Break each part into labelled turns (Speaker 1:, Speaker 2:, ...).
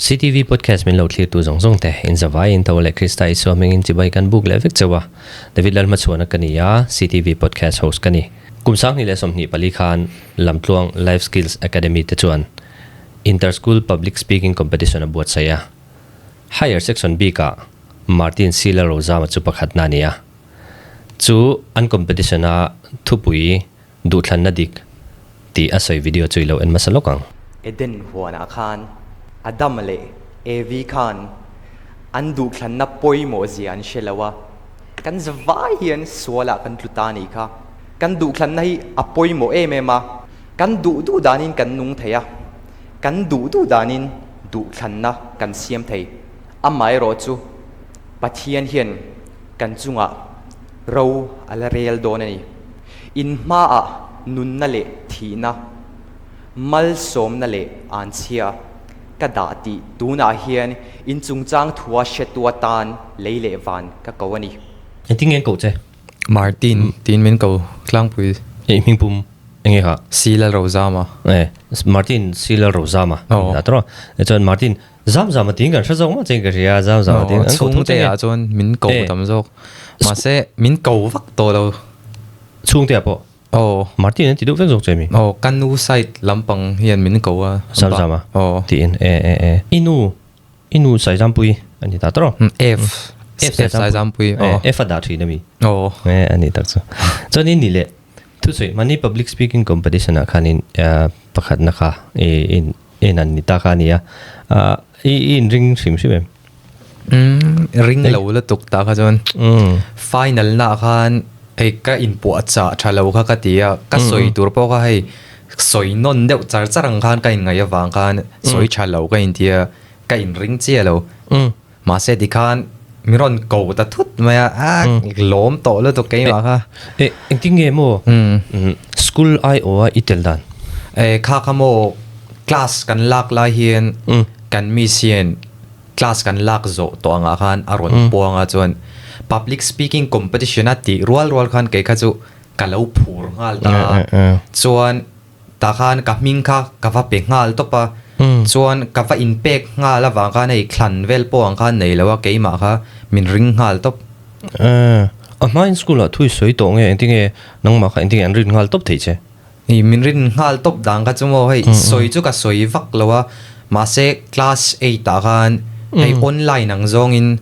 Speaker 1: CTV Podcast min lo thlirtu zawng zawng te, in zavaiin tho leh Krista Isua hmingin chibai kan buk leh vek cheu a. David Lalhmachhuana ka ni a, CTV Podcast host ka ni. Kum 2024 khan Lamtluang Life Skills Academy te chuan Inter-School Public Speaking Competition a buatsaih a. Higher Section bikah Martin Sila Rozama chu pakhatna a ni a. Chu an competition-a thupui duhthlanna dik tih a sawi video chu i lo en hmasa lawk ang.
Speaker 2: Eden huanah khan Adam leh Evi khan an duhthlanna pawimawh zia an hre lo a, kan zavai hian sualah kan tlu ta a nih kha. Kan duhthlanna hi a pawimawh em em a, kan duh duh danin kan nung thei a, kan duh duh danin duhthlanna kan siam thei. Amaherawh chu Pathian hian kan chungah ro a la rel dawn a ni. In hmaah nunna leh thihna, malsawmna leh anchhia ka dah tih tunah hian in chungchang thua hretu atan lei leh van ka ko a ni.
Speaker 1: Engtin nge an koh che?
Speaker 3: Martin tiin min ko tlangpui.
Speaker 1: I hming pum enge kha?
Speaker 3: Sila Rozama.
Speaker 1: E, Martin Sila Rozama.
Speaker 3: Aw.
Speaker 1: Tawh rawh. Chuan Martin Zam zam a tiin kan hre zawk mah chiin ka hria, zam zam a tiin.
Speaker 3: Aw, chhungte ah chuan min ko tam zawk. Mahse, min ko vak tawh lo.
Speaker 1: Chhungte ah pawh?
Speaker 3: Aw.
Speaker 1: Martin an ti deuh vek zawk che mi?
Speaker 3: Aw, ka nu side lampang hian min ko a.
Speaker 1: Zam zam a?
Speaker 3: Aw.
Speaker 1: Tiin, e e e. I nu, i nu Saizampui a ni ta tawh rawh.
Speaker 3: F.
Speaker 1: F
Speaker 3: Saizampui, aw.
Speaker 1: F a dah thin a mi?
Speaker 3: Aw.
Speaker 1: E, a ni tak chu. Chuan i ni leh, thusawi, mahni public speaking competition ah khanin pakhatna kha i in. En an ni ta kha a nia. I i inring hrim hrim em?
Speaker 3: Umm, ring lo lutuk ta kha chuan. Final na khan hei ka inpuah chah tha lo kha ka ti a, ka sawi tur pawh kha hei sawi nawn deuh char char ang khan ka inngaih avang khan sawi tha lo ka inti a, ka inring chiah lo. Mahse tikhan min rawn ko ta thut mai a, a lawm tawh lutuk keimah kha.
Speaker 1: E, engtin nge maw school aiawha i tel dan?
Speaker 3: E, kha kha maw class kan lak lai hian kan miss hian class kan lak zawh tawh angah khan a rawn puang a chuan public speaking competition a tih rual rual khan kei kha chu ka lo phur nghal ta a, chuan Tah khan ka hming kha ka va pe nghal tawp a, chuan ka va inpek nghal avang khan hei thlan vel pawh ang khan nei lo a, keimah kha min ring nghal tawp.
Speaker 1: A hmain school ah thui sawi tawh nge engtinge nangmah kha engtinge an rin nghal tawp thei che?
Speaker 3: Hei min rin nghal tawp dan kha chu maw hei sawi chu ka sawi vak lo a, mahse class eight ah khan hei online ang zawngin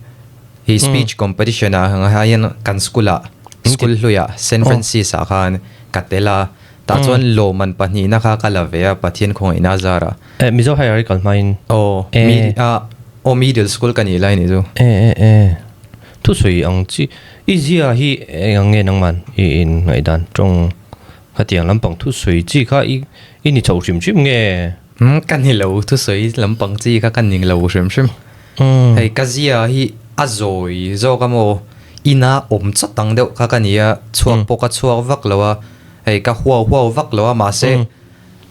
Speaker 3: hei speech competition ah hian kan school ah school hluiah Saint Francis ah khan ka tel a. Tah chuan lawmman pahnihna kha ka la ve a, Pathian khawngaihna a zar a.
Speaker 1: Eh, Mizo Higher i kal hmain.
Speaker 3: Aw, mi, ah, aw middle school ka nih lai nih chu.
Speaker 1: Eh, eh, eh. Thusawi ang chi, i zia hi eng ang nge nangman i in ngaihdan tawng khatiang lampang thusawi chi kha i i ni chho hrim hrim nge?
Speaker 3: Umm, ka ni lo, thusawi lampang chi kha ka ni lo hrim hrim. Hei ka zia hi a zawi zawk a maw, ina awm chawt ang deuh kha ka ni a, chhuak pawh ka chhuak vak lo a. Hei ka huau huau vak lo a mahse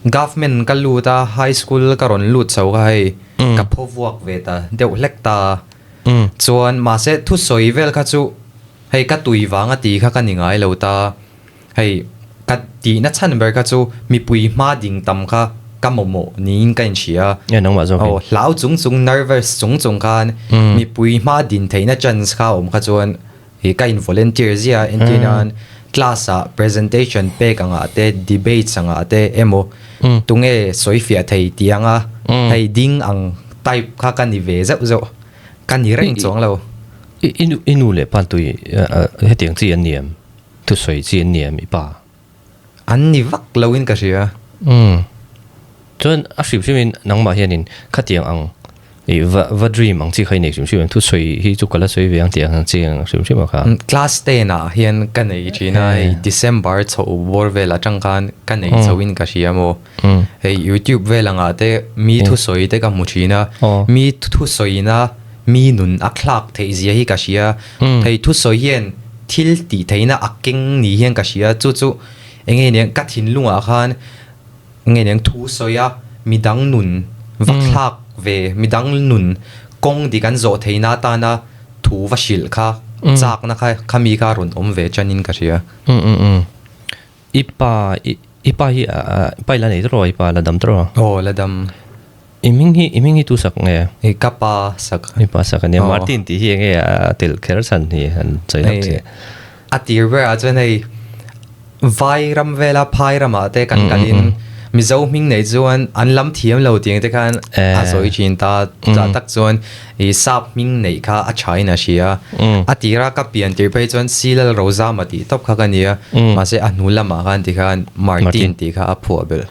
Speaker 3: government ka lut a high school ka rawn lut chho kha hei ka phaw vuak ve ta deuh hlek ta chuan mahse thusawi vel kha chu hei ka tui vang a ti kha ka ni ngai lo ta hei ka tihna chhan ber kha chu mipui hma ding tam kha ka mamawh niin ka inhria aw hlau chung chung nervous chung chung khan mipui hma din theihna chance kha awm kha chuan Hi ka in volunteer zia entir nan class ah presentation pek angah te debates angah te emaw tunge sawi fiah thei tih anga hei ding ang type kha ka ni ve zeuh zeuh ka ni reng chuang lo.
Speaker 1: I nu i nu leh pa tui hetiang chi an ni em? Thusawi chi an ni em i pa?
Speaker 3: An ni vak lo in ka hria.
Speaker 1: Umm. Chuan a hrim hrim in nangmah hianin khatiang ang i va va dream ang chi kha i nei hrim hrim em? Thusawi hi chu ka la sawi ve ang tih ang chi ang hrim hrim a kha.
Speaker 3: Class ten ah hian ka nei thin a, hei December chhoh bawr vel atang khan ka nei chho in ka hria maw. Hei YouTube vel angah te mi thusawi te ka hmu thin a, mi thusawi na mi nun a thlak theih zia hi ka hria. Hei thusawi hian thil tih theihna a keng ni hian ka hria chu chu eng nge niang ka thinlungah khan eng nge niang thu sawi a midang nun va thlak ve midang nun kawng dik an zawh theihna atana thu va hrilh kha chakna kha khami kha rawn awm ve chanin ka hria.
Speaker 1: I pa i pa hi i pa i la nei tawh i pa la dam tawh?
Speaker 3: Aw la dam.
Speaker 1: I hming hi, i hming hi tu sak nge?
Speaker 3: I ka pa sak.
Speaker 1: I pa sak a nia. Martin tih hi enge a telh kher chhan hi han sawi lawk che.
Speaker 3: A tir berah chuan hei Vai ram vela phai ramah te kan kalin Mizo hming nei chuan an lam thiam lo tiang te khan a sawi thin ta. Chah tak chuan i sap hming neih kha a thain a hria. A tira ka pian tir phei chuan Silal Rozama tih tawp kha ka nia. Mahse a hnu lamah khan tikhan Martin tih kha a phuah belh.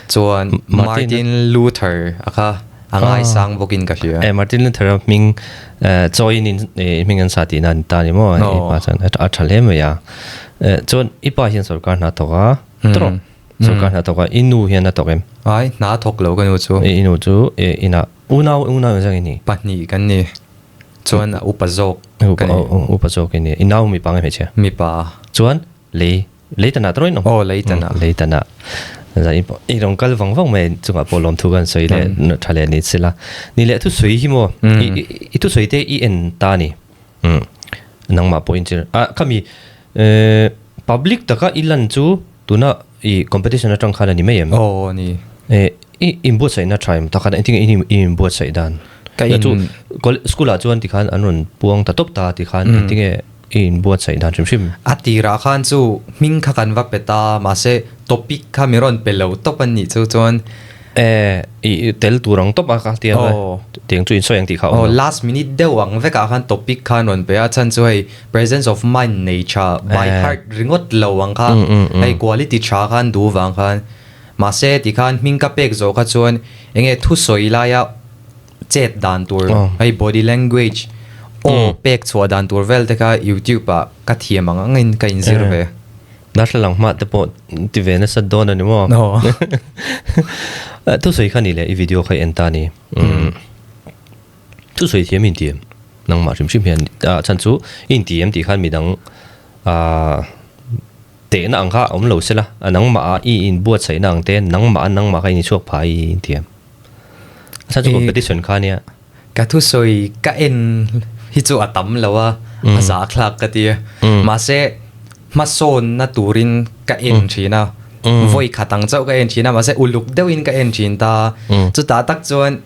Speaker 3: Chuan Martin Luther a kha a ngaisang bawkin ka hria.
Speaker 1: Eh Martin Luther a hming chawiin in hming an sa tihna an ta ni maw? I pa chuan a tha hle mai a. Chuan i pa hian sorkar hna thawk a, tawrh sorkar hna thawk a, i nu hian a thawk em?
Speaker 3: Ai, hna thawk lo ka nu chu.
Speaker 1: I nu chu inah unau unau engzah nge ni?
Speaker 3: Pahnih kan ni. Chuan a upa zawk ka ni.
Speaker 1: Upa zawk i ni. I nau mipa nge hmeichhia?
Speaker 3: Mipa.
Speaker 1: Chuan lei Leitanah tawh in awm.
Speaker 3: Aw Leitanah.
Speaker 1: Leitanah. Zan i rawn kal vang vang mai chungah pawh lawmthu kan sawi leh tha leh ni sela. Ni leh thusawi hi maw i thusawi te i en ta ni. Nangmah pawh in chir. Ah khami public taka i lan chu tuna i competition atang khan a ni mai em?
Speaker 3: Aw ni.
Speaker 1: I inbuatsaihna tha em takhan engtin nge i inbuatsaih dan?
Speaker 3: Ka in
Speaker 1: school ah chuan tikhan an rawn puang ta tawp ta tikhan engtin nge I inbuatsaih dan hrim hrim.
Speaker 3: A tirah khan chu hming kha kan va pe ta, mahse topic kha mi rawn pe lo tawp a nih chu chuan.
Speaker 1: E, i tel tur ang tawp a ka tia a, tiang chu insawi ang tih kha a awm
Speaker 3: lo. Aw, last minute deuh ang vekah khan topic kha an rawn pe a, chhan chu hei presence of mind nei tha, by heart ringawt lo ang kha, hei quality tha khan duh vang khan. Mahse tikhan hming ka pek zawh kha chuan enge thusawi laia chet dan tur hei body language aw pek chhuah dan tur vel te kha youtube ah ka thiam ang angin ka inzir ve.
Speaker 1: Darthlalang hmah te pawh ti ve nasa dawn a ni maw? Thusawi kha ni leh i video kha i en ta a ni. Thusawi thiam i inti em? Nangmah hrim hrim hian a chhan chu i inti em tih khan midang tehna ang kha a awm lo sela a nangmah ah i inbuatsaihna ang te nangmah a nangmah kha i inchhuak phah i inti em? A chhan chu competition kha ania.
Speaker 3: Ka thusawi ka en hi chu a tam lo a, a zahthlak ka ti a. Mahse hmasawnna turin ka en thin a, vawi khat ang chauh ka en thin a, mahse uluk deuhin ka en thin ta. Chutah tak chuan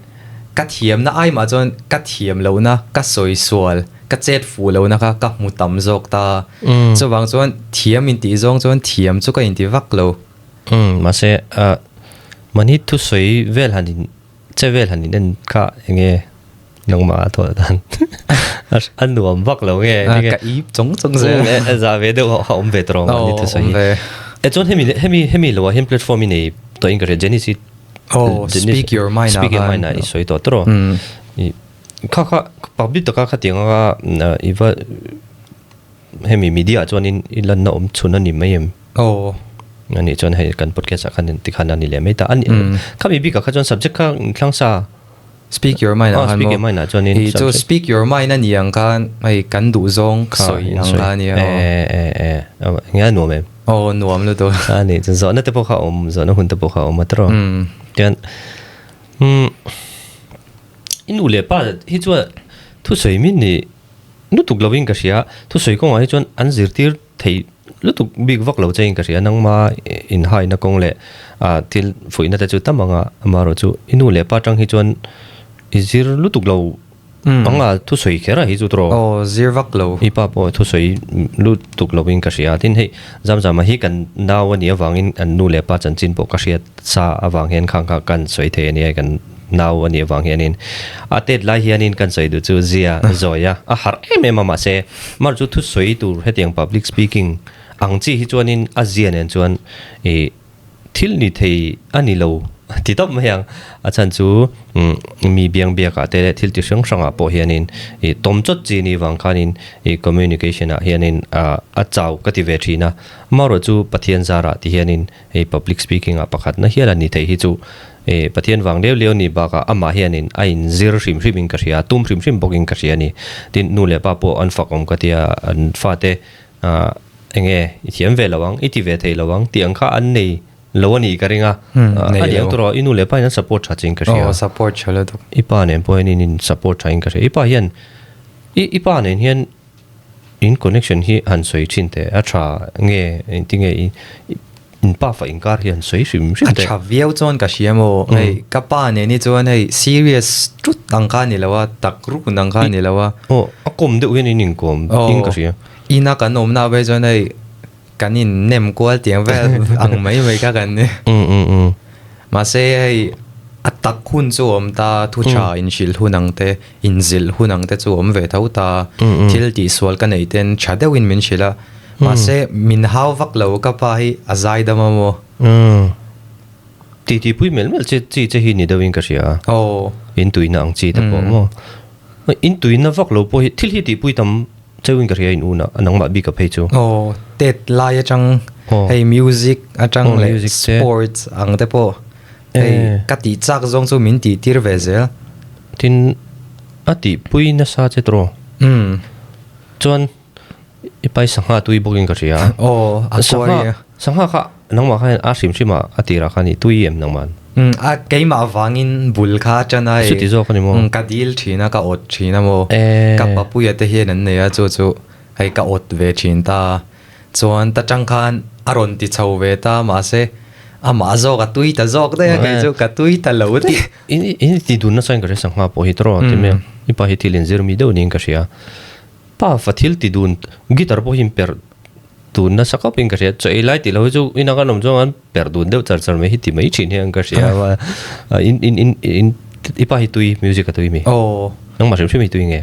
Speaker 3: ka thiamna ai mah chuan ka thiam lohna, ka sawi sual, ka chet fuh lohna kha ka hmu tam zawk ta. Chuvang chuan thiam intih zawng chuan thiam chu ka inti vak lo.
Speaker 1: Umm mahse ah mahni thusawi vel han in che vel han in en kha enge nangmah a thawh dan a nuam vak lo nge
Speaker 3: ka ip chawng chawng zel
Speaker 1: a za ve deuh a awm ve tawh mahni thusawi hi e chuan hemi hemi hemi lo ah hian platform i nei tawh in ka hria Genesis
Speaker 3: oh speak your mind
Speaker 1: speak your mind ah i sawi tawh tawh i kha kha public taka khatiang anga i va Hemi media ah chuanin i lanna awm chhun a ni mai em?
Speaker 3: Aw.
Speaker 1: A nih chuan hei kan podcast ah khan tikhan a ni leh mai ta. A ni khami bikah kha chuan subject kha thlang sa.
Speaker 3: Speak your mind ah khan maw?
Speaker 1: Speak your mind ah chuanin
Speaker 3: subject. Chu speak your mind a ni ang khan hei kan duh zawng sawi ang kha a nia aw.
Speaker 1: E e e enge a nuam em?
Speaker 3: Aw nuam lutuk.
Speaker 1: A nih chuan zawhna te pawh kha a awm zawhna hun te pawh kha a awm a tawrh. Tichuan umm i nu leh pa hi chuan thusawi min nih Lutuk lovin ka hria, thusawi kawngah hi chuan an zirtir thei lutuk bik vak lo chein ka hria, nangma inhaina kawng leh thil fuihna te chu tam anga amaherawh chu i nu leh pa tang hi chuan i zir lutuk lo anga thusawi kher a hi chu tawh.
Speaker 3: Aw zir vak lo.
Speaker 1: I pa pawh thusawi lutuk lovin ka hria, tin hei Zamzama hi kan nau a nih avangin an nu leh pa chanchin pawh ka hriat sa avang hian khang kha kan sawi thei a nia kan nau a nih avang hianin a tet lai hianin kan sawi duh chu zia zawi a a harh em em a mahse mar chu thusawi tur hetiang public speaking ang chi hi chuanin a zia nen chuan ih thil ni thei a ni lo ti tawp mai ang a chhan chu mi biang biakah te leh thil ti hrang hrangah pawh hianin ih tawm chawt chi ni vang khanin ih communication ah hianin a chau ka ti ve thin a amaherawh chu Pathian zarah ti hianin Hei public speaking ah pakhatna hial a ni theih hi chu eh Pathian vang leu leu ni bakah amah hianin a inzir hrim hrim in ka hria, tum hrim hrim bawkin ka hria a ni. Tin, nu leh pa pawh an fak awm ka tia, an fate ah enge i thiam ve lo ang, i ti ve thei lo ang tih ang kha an nei lo a nih ka ring a. A ni ang tawh i nu leh pa in an support tha chiin ka hria.
Speaker 3: Aw support tha lutuk.
Speaker 1: I pa nen pawh hian in in support tha in ka hria. I pa hian i i pa nen hian In connection hi han sawi thin teh a tha nge engtin nge i In pa fa inkar hi han sawi hrim hrim
Speaker 3: teh. A tha viau chuan ka hria maw? Hei ka pa nen hi chuan hei serious tut ang kha a ni lo a, tak run ang kha a ni lo a.
Speaker 1: Aw, a kawm deuh hian in inkawm in ka hria.
Speaker 3: Ina kan awmna ah phei chuan hei kan in nem kual tiang vel ang mai mai kha kan ni. Mahse hei a tak hun chu a awm ta, thu tha inhrilh hun ang te, inzilh hun ang te chu a awm ve tho ta. Thil tihsual ka neih ten tha deuhin min hrilh a. Mahse, min hau vak lo ka pa hi a zai dam a maw?
Speaker 1: Umm. Titi pui melh melh che chi che hi ni deuhin ka hria a.
Speaker 3: Aw.
Speaker 1: In tuina ang chi te pawh maw? In tuina vak lo pawh hi thil hi tihpui tam cheuhin ka hria in unah a nangmah bik a phei chu.
Speaker 3: Aw, tet lai atang hei music atang leh sports ang te pawh hei ka tih chak zawng chu min tih tir ve zel.
Speaker 1: Tin, a tihpui nasa che tawh.
Speaker 3: Umm.
Speaker 1: Chuan I pai sangha tui bawkin ka hria.
Speaker 3: Aw, a kuai
Speaker 1: a. Sangha kha nangmah khan a hrim hrim a, a tirah khan i tui em nangman?
Speaker 3: Umm, a keimah vangin bul kha a tan a.
Speaker 1: Chuti zawk a ni maw?
Speaker 3: Umm, ka dil thin a, ka awt thin a maw? Ka papuia te hian an nei a, chu chu hei ka awt ve thin ta a. Chuan ta tang khan a rawn ti chho ve ta, mahse amah zawk a tui ta zawk daih a, kei chu ka tui ta lo daih.
Speaker 1: In ti dun nasa in ka hria sangha pawh hi tawrh a ti mai a, i pa hi thil inzir mi deuh niin ka hria. Pa fa thil ti dun guitar pawh hi in perh dun nasa khawp in ka hria chaw ei lai tih loh hi chu ina kan awm chuan an perh dun deuh char char mai hi ti mai thin hian ka hria a in in in in i pa hi tui music a tui mi
Speaker 3: aw
Speaker 1: nangmah hrim hrim hi tui nge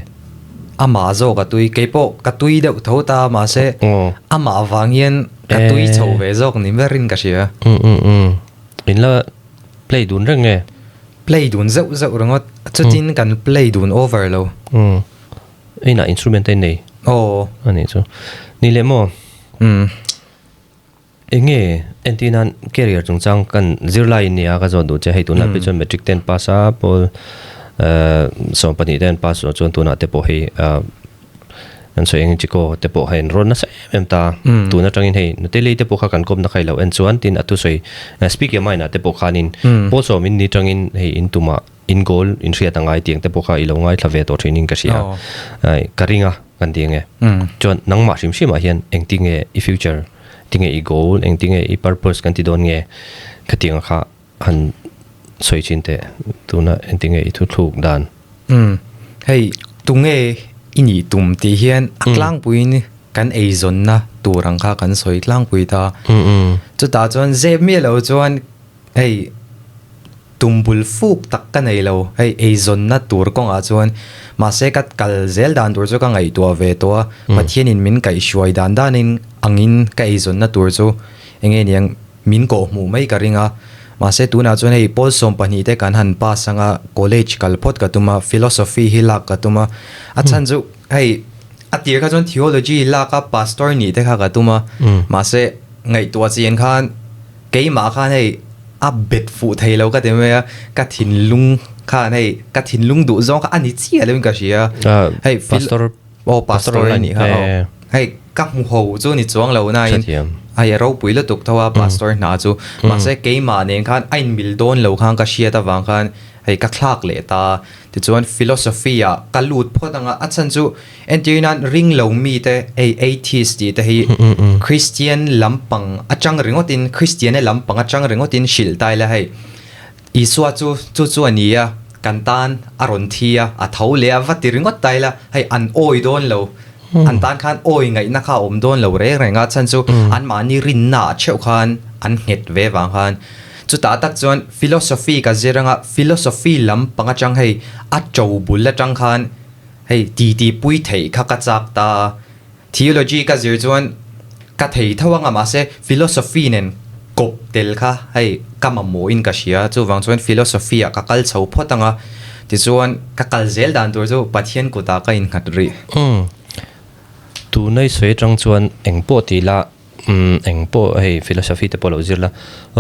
Speaker 3: amah zawk a tui kei pawh ka tui deuh tho ta mahse amah vang hian ka tui chho ve zawk ni berin ka hria
Speaker 1: um um um in la play dun reng nge
Speaker 3: play dun zeuh zeuh ringawt chutin kan play dun over lo
Speaker 1: um Inah instrument a innei.
Speaker 3: Aw.
Speaker 1: A nih chu. Ni leh maw?
Speaker 3: Umm.
Speaker 1: Enge entir nan career chungchang kan zirlai in nia ka zawt duh che hei tunah phei chuan matric ten pass a pawl 12 ten pass zawh chuan tunah te pawh hei an sawi engin chiko te pawh hei an rawn nasa em em ta. Tun atangin hei nute lei te pawh kha kan kawpna kha i lo en chuan tin a thusawi speak your mind ah te pawh khanin pawl sawm in ni tangin hei in tumah In goal in hriat a ngai tiang te pawh kha i lo ngaithla ve tawh thin in ka hria. Ai, ka ring a kan ti ange. Chuan nangmah hrim hrim ah hian engti nge i future, engti nge i goal, engti nge i purpose kan ti dawn nge khatiang kha han sawi chin teh tuna engti nge i thuthluk dan.
Speaker 3: Umm, hei tunge i nih tum tih hian a tlangpuiin kan eizawnna tur ang kha kan sawi tlangpui ta. Chutah chuan zep miah lo chuan Hei tumbul fuk tak ka nei lo, hei eizawnna tur kawngah chuan mahse ka kal zel dan tur chu ka ngaihtuah ve tawh a, Pathianin min kaihhruai dan danin angin ka eizawnna tur chu eng nge niang min kawhhmuh mai ka ring a, mahse tunah chuan hei pawl 12 te kan han pass anga college kal phawt ka tum a, philosophy hi lak ka tum a, a chhan chu hei a tir kha chuan theology lak a pastor nih te kha ka tum a, mahse ngaihtuah chian khan. Keimah khan hei a bet fuh thei lo ka ti mai a, ka thinlung khan hei ka thinlung duh zawng kha a ni chiah lo in ka hria.
Speaker 1: Hei pastor
Speaker 3: aw pastor a nih kha aw. Hei ka hmu ho chu ni chuang lo na in hei a ropui lutuk tho a pastor hna chu mahse keimah nen khan a inmil dawn lo khan ka hriat avang khan hei ka thlak leh ta. Tichuan philosophy ah ka lut phawt ang a, a chhan chu Entir nan ring lo mite hei atheist tih te hi Christian lampang atang ringawtin Christian-a lampang atang ringawtin hrilh ta ila hei Isua chu chu chu a ni a kan tan a rawn thi a a tho leh a va ti ringawt ta ila hei an awi dawn lo an tan khan awi ngaihna kha a awm dawn lo reng reng a chhan chu anmahni rinna ah theuh khan an nghet ve vang khan chutah tak chuan philosophy ka zir anga philosophy lampang atang hei a to bul atang khan Hei titi pui theih kha ka chak ta a, theology ka zir chuan ka thei tho anga mahse philosophy nen kawp tel kha hei ka mamawhin ka hria chuvang chuan philosophy ah ka kal chho phawt anga tichuan ka kal zel dan tur chu Pathian kutah ka innghat rih.
Speaker 1: Umm tunai sawi atang chuan eng pawh tih la umm eng pawh hei philosophy te pawh lo zir la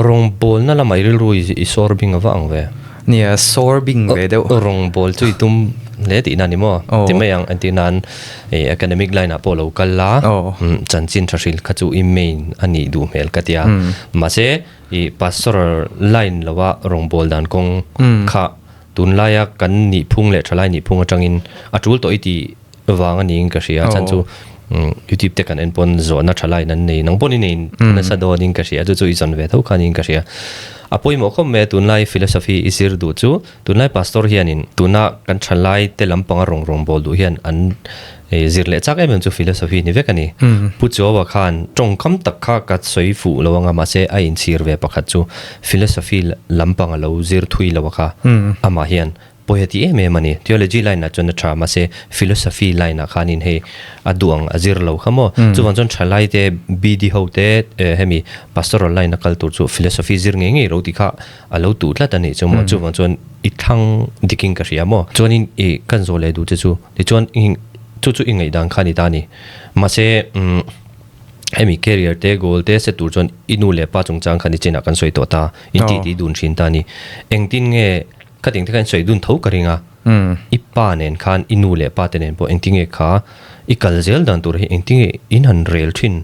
Speaker 1: rawngbawlna lamah i rilru i sawr bing a va ang ve.
Speaker 3: Nia sawr bing ve deuh.
Speaker 1: Rawngbâwl chu i tum hle tihna a ni maw? Ti mai ang entir nan ih academic line ah pawh lo kal la chanchin tha hril kha chu i main a nih duh hmel ka tia. Mahse ih pastor line lo a rawngbâwl dan kawng kha tunlaia kan nihphung leh thalai nihphung atangin a tul tawh i tih vang a niin ka hria. Chhan chu YouTube te kan en pawn zawhna tha laiin an nei, nang pawn i nei nasa dawnin ka hria, chu chu i zawn ve tho khanin ka hria. A pawimawh khawp mai a, tunlai philosophy i zir duh chu, tunlai pastor hianin tuna kan thalai te lampanga rawng rawng bawl duh hian an zir leh chak em em chu philosophy ni vek a ni. Pu Chuaua khan tawngkam tak kha ka sawi fuh lo anga mahse a inchhir ve pakhat chu philosophy lampang a lo zir thui lo a kha amah hian Pawi a ti em em a ni. Theology line ah chuan a tha, mahse philosophy line ah khanin hei a duh ang a zir lo kha maw. Chuvang chuan thalai te, BD ho te hemi pastoral line a kal tur chu philosophy zir ngei ngei ro tih kha a lo tuh tlat a nih chu maw. Chuvang chuan i thlang dikin ka hria maw. Chuanin i kan zawh leh duh che chu tichuan chu chu i ngaihdan kha a ni ta a ni. Mahse umm hemi career te goal te set tur chuan i nu leh pa chungchang kha nichinah kan sawi tawh ta, in titi dun thin ta a ni. Engtin nge Ka ding te khan sawi dun tho ka ring a, i pa nen khan i nu leh pa te nen pawh engtinge kha i kal zel dan tur hi engtinge in han rel thin,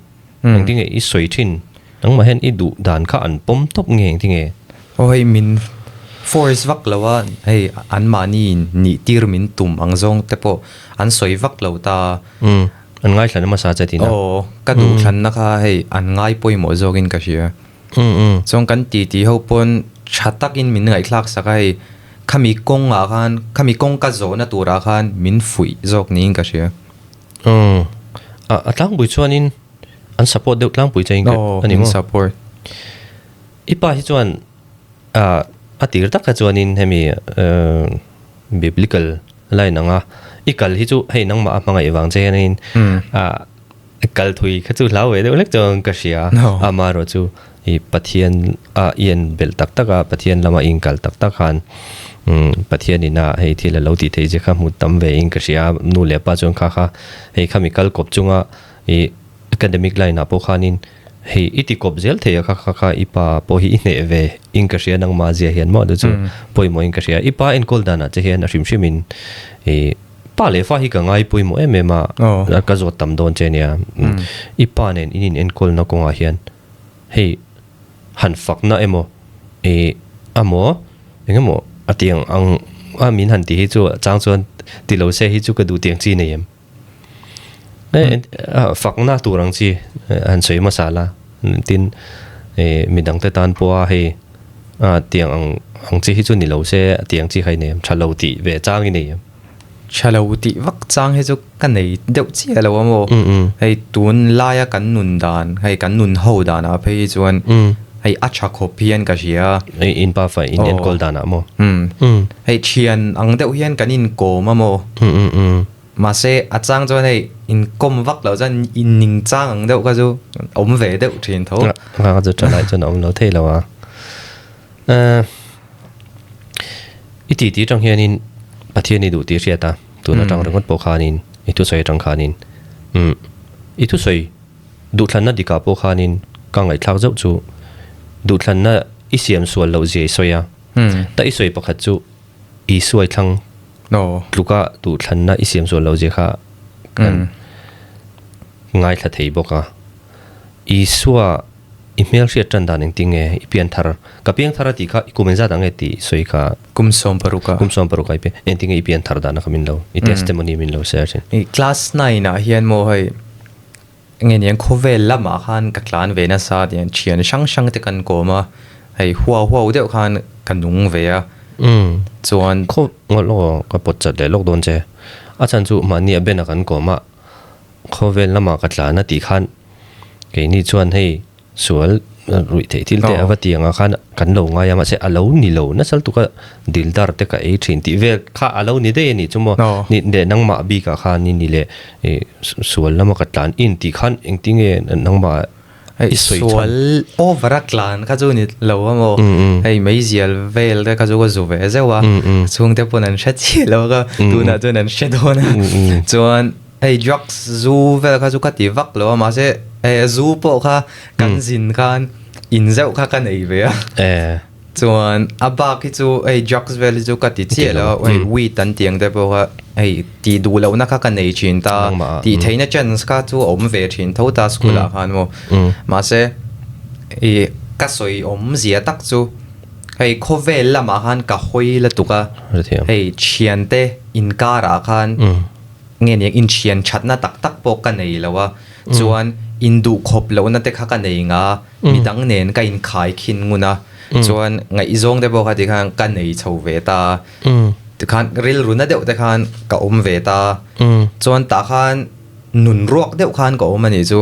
Speaker 1: engtinge i sawi thin, nangmah hian i duh dan kha an pawm tawp nge engtinge?
Speaker 3: Aw hei min force vak lo a, hei anmahni nih tir min tum ang zawng te pawh an sawi vak lo ta.
Speaker 1: Umm an ngaithla nasa che tina.
Speaker 3: Aw ka duhthlanna kha hei an ngai pawimawh zawkin ka hria. Chuan kan titi ho pawn tha takin min ngaihthlak sak a hei, khami kawngah khan, khami kawng ka zawhna turah khan min fuih zawk niin ka hria.
Speaker 1: Umm, a tlangpui chuanin an support deuh tlangpui che in ka
Speaker 3: a ni maw? Min support.
Speaker 1: I pa hi chuan a tir tak kha chuanin hemi biblical line anga i kal hi chu hei nangmah a hmangaih vang che hianin Kal thui kha chu hlau ve deuh hlek chuan ka hria. Amaherawh chu i Pathian a i en belh tak tak a, Pathian lama i inkal tak tak khan Pathian ina hei thil a lo tih theih che kha hmu tam ve in ka hria. Nu leh pa chuan kha kha hei khami kal kawp chunga i academic line ah pawh khanin hei i ti kawp zel thei a kha kha kha i pa pawh hi i hneh ve in ka hria nangmah zia hian maw chu chu pawimawh in ka hria. I pa enkawl danah che hian a hrim hrim in i Pa leh fa hi ka ngai pawimawh em em a, ka zawt tam dawn che nia. I pa nen in inenkawlna kawngah hian hei han fakna emaw i amaw eng emaw a ti ang ang a min han ti hi chu chang chuan ti lo se hi chu ka duh tiang chi nei em. Fakna tur ang chi han sawi hmasa la tin midang te tan pawha hei tiang ang ang chi hi chu ni lo se tiang chi kha i nei em tha lo tih ve chang i nei em.
Speaker 3: Tha lo tih vak chang hi chu ka nei deuh chiah lo a maw. Hei tun laia kan nun dan hei kan nun ho danah phei hi chuan hei a tha khawp hian ka hria.
Speaker 1: In pa fa in enkawl danah maw.
Speaker 3: Hei thian ang deuh hian kan inkawm a maw. Mahse a chang chuan hei inkawm vak loh chuan inning chang ang deuh kha chu awm ve deuh thin tho.
Speaker 1: Nga chu tha lai chuan a awm lo thei lo a. I titi atang hianin Pathian i duh tih hriat a, tun atang ringawt pawh khanin i thusawi atang khanin umm i thusawi duhthlanna dikah pawh khanin ka ngaihthlak zauh chu duhthlanna i siam sual loh zia i sawi a, ta i sawi pakhat chu i suai thlang tluka duhthlanna i siam sual loh zia kha kan ngaithla thei bawk a, Isua I hmelhriat tan dan engtin nge i pian thar? Ka piang thar a tih kha i kum engzat ah nge tih sawi kha?
Speaker 3: Kum 16 ah.
Speaker 1: Kum 16 ah i pian. Engtin nge i pian thar dan a kha min lo, i testimony min lo share thin.
Speaker 3: I class 9 ah hian maw hei nge niang khawvel lamah khan ka tlan ve nasa tiang thian hrang hrang te kan kawm a, hei huau huau deuh khan ka nung ve a. Chuan.
Speaker 1: Khaw ngawt lawk aw ka pawt chat leh lawk dawn che. A chhan chu mahni a ben a kan kawm a, khawvel lamah ka tlan a tih khan Keini chuan hei sual ruih theih thil te a va ti ang ah khan kan lo ngai a mahse a lo ni lo nasal tuk a dildar te ka ei thin tih vel kha a lo ni daih a nih chu maw ni leh nangmah bik ah khan i ni leh ih sual lama ka tlan in tih khan engtinge nangmah
Speaker 3: i sawi chhan. Sual over a tlan kha chu ni lo a maw hei meizial vel te kha chu ka zu ve zeuh a chhungte pawn an hre chiah lo a tunah chuan an hre dawn a chuan Hei drugs zu vel kha chu ka ti vak lo a mahse eh zu pawh kha kan zin khan in zeuh kha ka nei ve a. Chuan a bak hi chu hei drugs vel hi chu ka ti chiah lo a hei weed an tih ang te pawh kha hei tih duh lohna kha ka nei thin ta tih theihna chance kha chu a awm ve thin tho ta school ah khan maw mahse ih ka sawi awmzia tak chu hei khawvel lamah khan ka hawi la tuk a hei thiante inkarah khan. nge niang inthian thatna tak tak pawh ka nei lo a, chuan induhkhawp lohna te kha ka nei nga, midang nen ka inkhai khin ngun a, chuan ngaihzawng te pawh kha tikhan ka nei chho ve ta, tikhan rilru na deuh te khan ka awm ve ta, chuan tah khan nun ruak deuh khan ka awm a nih chu,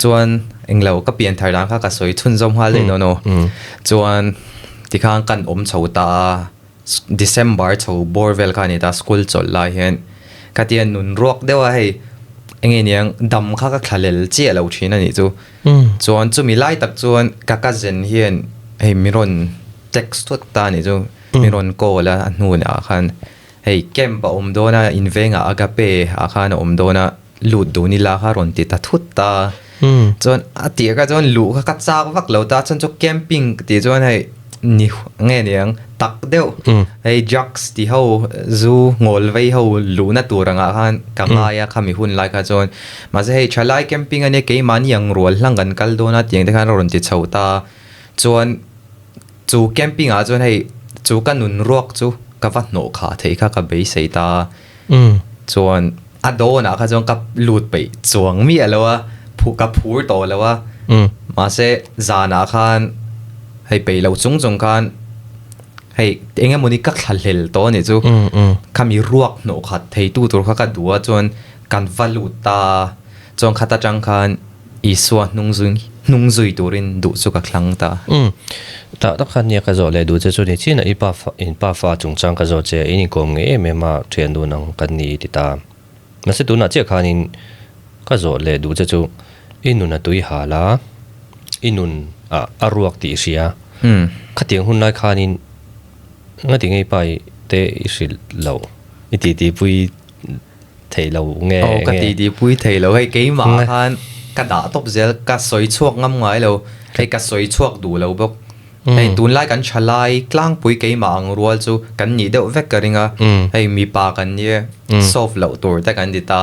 Speaker 3: chuan englo ka pian thar dan kha ka sawi chhunzawm nghal daih dawn aw, chuan tikhan kan awm chho ta a. December chho bawr vel kha a ni ta school chawlh lai hian khatia nun ruak deuh a hei enge niang dam kha ka thlalel chiah lo thin a nih chu chuan chumi lai tak chuan ka cousin hian hei mi rawn text thut ta a nih chu mi rawn call a a hnunah khan hei camp a awm dawn a invengah agape ah khan a awm dawn a lut dun ila kha rawn ti ta thut ta chuan a tih kha chuan luh kha ka chak vak lo ta chuan chu camping tih chuan hei ni nge niang tak deuh hei drugs ti ho zu ngawl vei ho luhna tur angah khan ka ngai a khami hun lai kha chuan mahse hei thalai camping ania keimahni ang rual hlang kan kal dawn a tiang te khan a rawn ti chho ta chuan chu camping ah chuan hei chu ka nun ruak chu ka va hnawh khah theih kha ka beisei ta. Chuan a dawnah kha chuan ka lut peih chuang miah lo a, ka phur tawh lo a. Mahse zanah khan hei peih loh chung chung khan hei eng emawni ka thlahlel tawh a nih chu. Khami ruak hnawh khat theitu tur kha ka duh a chuan kan va lut ta a. Chuan khat atang khan Isua hnung zui hnung zui turin duh chu ka thlang ta.
Speaker 1: Umm. Tah tak khan nia ka zawh leh duh che chu ni chin a i pa fa in pa fa chungchang ka zawh che in inkawm ngei em em a thian dun ang kan ni i ti ta. Mahse tunah chiah khanin ka zawh leh duh che chu i nun a tui hal a, i nun ah a ruak tih i hria. Khatiang hun lai khanin ngati ngei pa i te i hrilh loh i titipui thei lo nge
Speaker 3: Aw ka titi pui thei lo hei keimah khan ka dah tawp zel ka sawi chhuak ngam ngai lo hei ka sawi chhuak duh lo bawk hei tunlai kan tha lai tlangpui keimah ang rual chu kan nih deuh vek ka ring a hei mipa kan nia solve loh tur te kan ti ta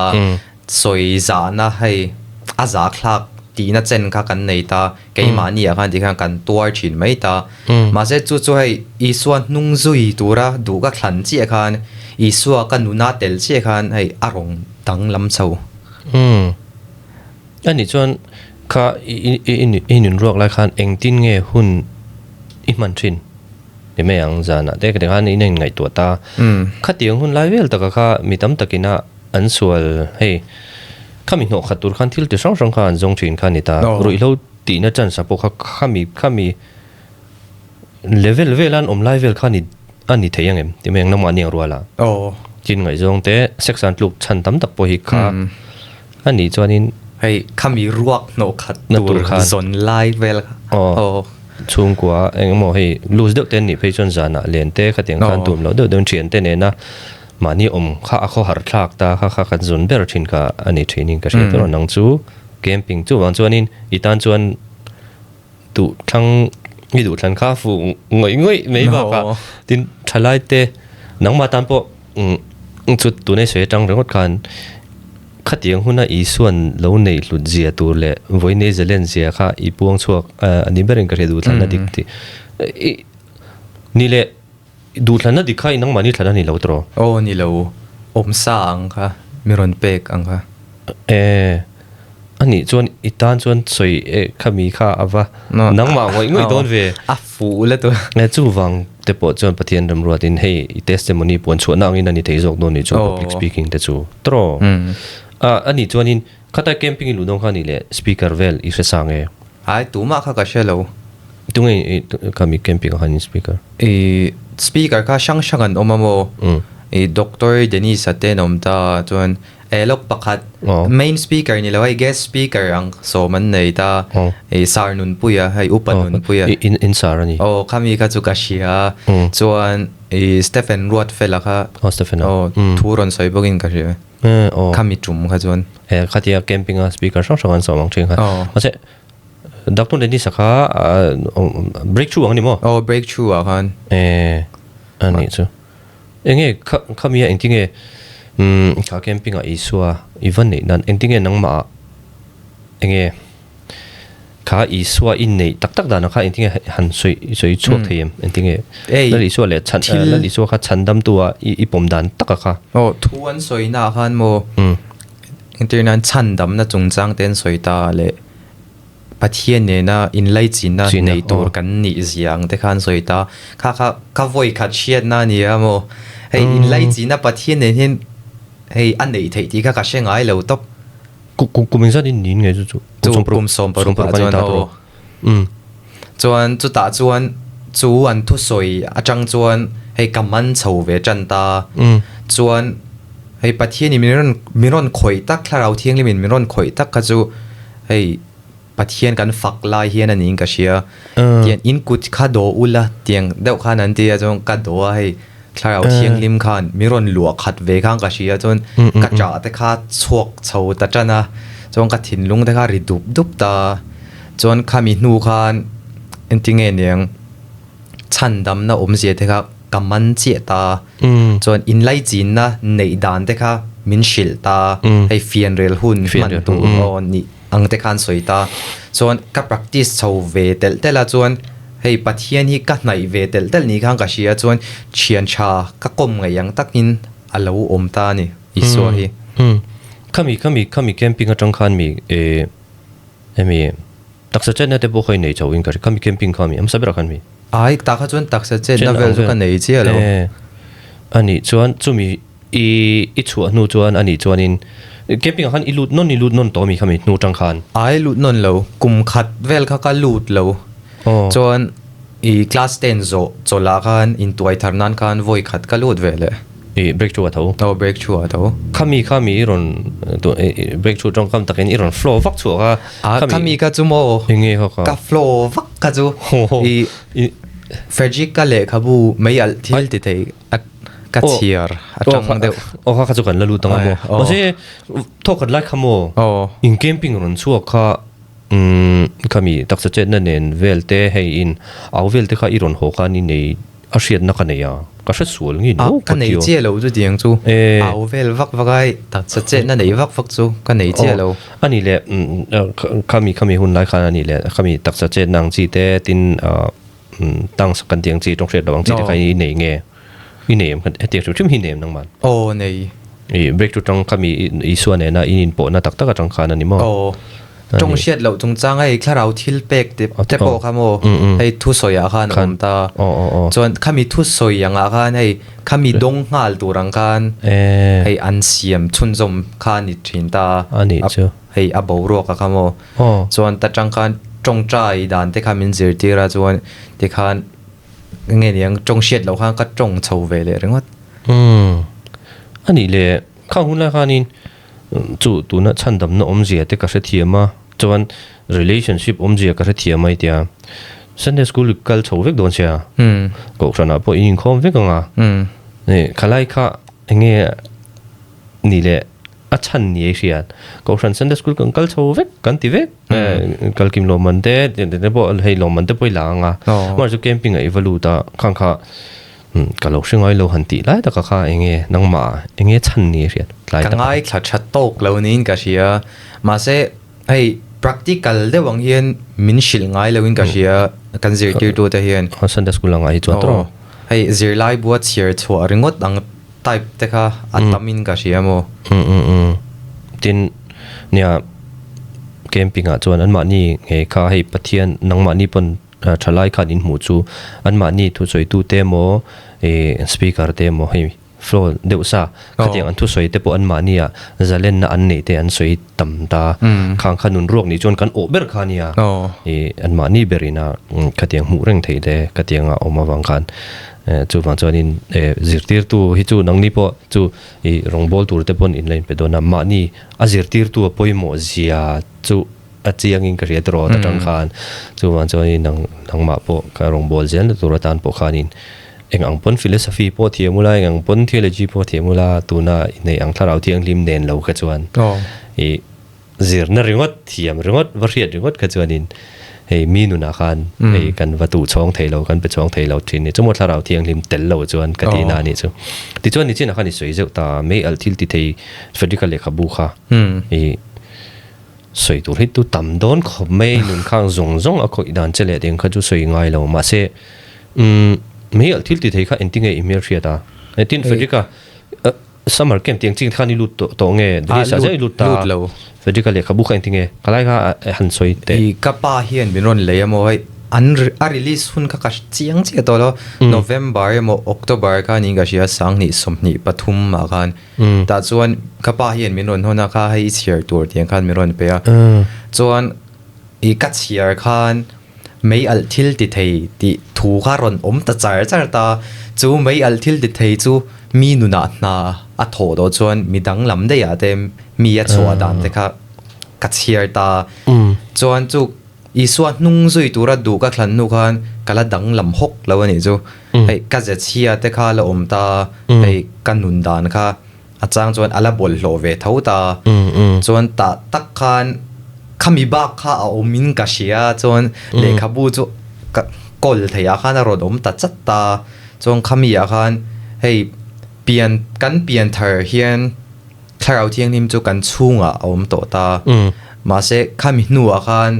Speaker 3: sawi zahna hei a zahthlak tihna chen kha kan nei ta keimahni ah khan tikhan kan tuar thin mai ta. Mahse chu chu hei Isua hnung zui tura duh ka thlan chiah khan Isua ka nuna tel chiah khan hei a rawn danglam chho.
Speaker 1: Umm. Anih chuan kha i nun ruak lai khan engtin nge hun i hman thin? Ti mai ang zanah te ka khan in a inngaihtuah ta. Khatiang hun lai vel taka kha mi tam takina an sual hei khami hnawh khat tur khan thil ti hrang hrang kha an zawng thin kha a ni ta. Ruihhlo tihna chance ah pawh kha khami khami level vela an awm lai vel kha a ni thei ang em? Ti mai ang nangmah aniang ruala. Tin ngaihzawng te sex an tluk chhan tam tak pawh hi kha a nih chuanin
Speaker 3: Hei khami ruak hnawh khat tur zawn lai vel kha.
Speaker 1: Aw. Chhungkua eng emaw hei loose deuh te an nih phei chuan zanah len te khatiang khan tum loh deuh deuhin thian te nena mahni awm kha a khawhar thlak ta kha kha kan zawn ber thin kha a ni thinin ka hria tawh nang chu camping chuvang chuanin i tan chuan duh thlang i duh thlan kha fuh ngawih ngawih mai bakah tin thalai te nangmah tan pawh chu tunei sawi atang ringawt khan Khatiang huna Isua'n lo neih hlut zia tur leh vawiinei zalen zia kha i puang chhuak a ni berin ka hria duhthlanna dik tih. I ni leh duhthlanna dik kha i nangmahni thlan a ni lo tawh?
Speaker 3: Aw ni lo, awmsa ang kha, mi rawn pek ang kha.
Speaker 1: E, a nih chuan i tan chuan sawi e khami kha a va nangmah ngawih ngawih dawn ve.
Speaker 3: A fuh la tu.
Speaker 1: E chuvang te pawh chuan Pathian remruatin hei i testimony puan chhuahna angin a ni thei zawk dawn nih chu public speaking te chu tawh. A a nih chuanin khatai camping i luh dawn kha a nih leh speaker vel i hre sang e.
Speaker 3: Ai tumah kha ka hre lo.
Speaker 1: Tunge i khami camping ah khan in speaker?
Speaker 3: I speaker kha hrang hrang an awm a maw? I Doctor Dennis a te an awm ta chuan Elok pakhat main speaker ni lo hei guest speaker ang sawm an nei ta i sar nunpuia hei upa nunpuia
Speaker 1: in in sar a ni
Speaker 3: aw khami kha chu ka hria chuan i Stephen Ruatfela kha
Speaker 1: aw Stephen
Speaker 3: aw thu rawn sawi bawkin ka hria
Speaker 1: aw
Speaker 3: khami tum kha chuan
Speaker 1: e khatia camping a speaker hrang hrang an sawm ang thin kha mahse Doctor Dennis a kha breakthrough ang a ni maw
Speaker 3: aw breakthrough ah khan
Speaker 1: e a nih chu. Enge kha khamia engtinge umm kha camping ah Isua i va neih nan engtinge nangmah ah enge kha Kha Isua i neih tak tak danah kha engtinge han sawi sawi chhuak thei em? Engtinge Lal Isua leh chhan Lal Isua kha chhandamtu a i pawm dan taka kha.
Speaker 3: Aw, thu an sawina ah khan maw entir nan chhandamna chungchang te an sawi ta leh Pathian nena inlaichinna nei tur kan nih zia ang te kha an sawi ta. Kha kha ka vawi khat hriatna a ni a maw? Hei inlaichinna Pathian nen hian hei a neih theih tih kha ka hre ngai lo tawp.
Speaker 1: Kum engzat in niin nge chu chu?
Speaker 3: Chu kum 16 ah chuan aw. Chuan chutah chuan chu an thusawi atang chuan hei ka man chho ve tan ta. Chuan hei Pathianin min rawn min rawn khawih tak Thlarau Thianghlimin min rawn khawih tak kha chu hei Pathian kan fak lai hian a niin ka hria. Tiang in kut kha daw ula tiang deuh khan an ti a chuan ka daw a hei Thlarau Thianghlim khan min rawn luah khat ve khan ka hria chuan ka ṭah te kha chhuak chho ta ṭan a, chuan ka thinlung te kha ri dup dup ta a, chuan khami hnu khan engtinge niang chhandamna awmzia te kha ka man chiah ta a, chuan inlaichinna neih dan te kha min hrilh ta a, hei fianrel hun hman tur aw nih. Ang te khan sawi ta. Chuan ka practice chho ve telh telh a chuan hei Pathian hi ka hnaih ve telh telh ni khan ka hria chuan thian tha ka kawm ngaih ang takin a lo awm ta a ni Isua hi.
Speaker 1: Umm khami khami khami camping atang khan mi eh hemi taksa chetna te pawh kha i nei chho in ka hria khami camping kha mi hmasa berah khan mi.
Speaker 3: Ai tah kha chuan taksa chetna vel chu ka nei chiah lo.
Speaker 1: Eh anih chuan chumi I i chhuah hnu chuan anih chuanin camping ah khan i lut nawn i lut nawn tawh ami khami hnu tang khan?
Speaker 3: Ai lut nawn lo, kum khat vel kha ka lut lo. Chuan i class ten zawh chawlh ah khan intuai thar nan khan vawi khat ka lut ve leh.
Speaker 1: I breakthrough a tho?
Speaker 3: Aw breakthrough a tho.
Speaker 1: Khami khami i rawn breakthrough tawngkam takin i rawn flow vak chhuah kha.
Speaker 3: A khami kha chu maw?
Speaker 1: Enge kha
Speaker 3: ka? Ka flow vak kha chu. I Frederick ka lehkhabu mei alh thil ti thei. A ka chhiar a tang deuh.
Speaker 1: Aw kha kha chu kan la lut ang a maw. Mahse thawk khat lai kha maw. In camping rawn chhuak kha umm khami taksa chetna nen vel te hei in au vel te kha i rawn haw khan i nei a hriatna ka nei a ka hre sual nge ni
Speaker 3: ka nei chiah lo chu tiang chu au vel vak vak a hei taksa chetna nei vak vak chu ka nei chiah lo.
Speaker 1: Ani leh khami khami hun lai khan ani leh khami taksa chetna ang chi te tin Tang sak kan tih ang chi tawng hriat lo ang chi te kha i nei nge? I nei em kha hetiang hrim hrim hi i nei em nangman?
Speaker 3: Aw nei.
Speaker 1: I breakthrough tang kha mi Isua nena in inpawhna tak tak atang khan a ni maw?
Speaker 3: Aw. Tawng hriat loh chungchang hei thlarau thil pek te te pawh kha maw hei thusawi ah khan a awm ta. Chuan khami thusawi angah khan hei khami dawng nghal tur ang khan hei an siam chhunzawm kha a ni thin ta.
Speaker 1: A nih chu.
Speaker 3: Hei a boruak a kha maw? Chuan ta tang khan tawngtai dan te kha min zirtir a chuan tikhan nge niang tawng hriat loh khan ka tawng chho ve leh ringawt.
Speaker 1: Umm anih leh khang hun lai khanin chu tuna chhandamna awmzia te ka hrethiam a chuan relationship awmzia ka hrethiam a i tia Sunday school kal chho vek dawn sia kohhranah pawh in inkhawm vek ang a khalai kha enge ni leh A chhan ni ei hriat. Kohhran Sunday School kan kal chho vek, kan ti vek. Kal kim lawmman te, te pawh hei lawmman te pawh i la ang a. Mahse chu camping ah i va lut a, khang kha ka lo hre ngai lo han tih lai taka kha eng nge nangmah eng nge chhan ni ei hriat
Speaker 3: tlai taka. Ka ngaithla tha tawk lo niin ka hria. Mahse hei practical deuh ang hian min hrilh ngai loin ka hria kan zirtirtu te hian.
Speaker 1: Sunday School ang ah hi chuan tawh.
Speaker 3: Hei zirlai bua chhiar chhuah ringawt ang Type te kha a tam in ka hria maw?
Speaker 1: Um um um. Tin, nia camping ah chuan anmahni nge kha hei Pathian nangmahni pawn thalai khan in hmuh chu anmahni thusawi tu te emaw ih speaker te emaw hei flow deuh sa khatiang an thusawi te pawh anmahni ah zalenna an neih te an sawi tam ta. Khang kha nun ruak nih chuan kan awh ber kha nia ih anmahni ber ina khatiang hmuh reng theih te khatiang a awm avang khan Chuvang chuanin zirtirtu hi chu nangni pawh chu i rawngbâwl tur te pawn in la inpe dawn a, mahni a zirtirtu a pawimawh zia chu a chiangin ka hria tawh atang khan. Chuvang chuanin nang nangmah pawh ka rawngbâwl zelna tur atan pawh khanin eng ang pawn philosophy pawh thiam ula, eng ang pawn theology pawh thiam ula, tuna i neih ang thlarau thianghlim nen lo kha chuan i Zirna ringawt, thiam ringawt, va hriat ringawt kha chuanin hei mi nunah khan hei kan va tuh chhawng thei lo, kan pe chhawng thei lo thin ni. Chumaw thlarau thianghlim tel lo chuan ka tihna a nih chu. Tichuan nichinah khan i sawi zeuh ta, mei alh thil ti thei Frederick-a lehkhabu kha i Sawi tur hi tu tam dawn khawp mai, nun khang zawng zawng a khawih dan che leh ding kha chu sawi ngai lo. Mahse, umm, mei alh thil ti thei kha engtinge i hmel hriat a? Tin, Frederick-a summer camp tih ang chi khan i lut tawh tawh nge? Denise-a zet i lut ta.
Speaker 3: Lut lo.
Speaker 1: Frederick-a lehkhabu kha engtinge? Ka lai kha han sawi teh.
Speaker 3: I ka pa hian min rawn lei a maw hei, an a release hun kha ka chiang chiah tawh lo. November emaw October khan in ka hria 20 23 ah khan. Tah chuan ka pa hian min rawn hawn a, kha hei i chhiar tur tiang khan min rawn pe a. Chuan i ka chhiar khan mei alh thil ti thei tih thu kha rawn awm ta char char ta. Chu mei alh thil ti thei chu mi nunah hna a thawh tawh chuan mi danglam daih ah te mi a chhuah dan te kha ka chhiar ta. Chuan chu Isua hnung zui tura duh ka thlan hnu khan ka la danglam hawk lo a nih chu. Hei ka ze chhia te kha la awm ta, hei ka nun dan kha a chang chuan a la bawlhhlawh ve tho ta. Chuan tah tak khan khami bak kha a awm in ka hria chuan lehkhabu chu ka kawl theih ah khan a rawn awm ta chat ta. Chuan khami ah khan hei pian kan pian thar hian Thlarau Thianghlim chu kan chhungah a awm tawh ta. Mahse, khami hnuah khan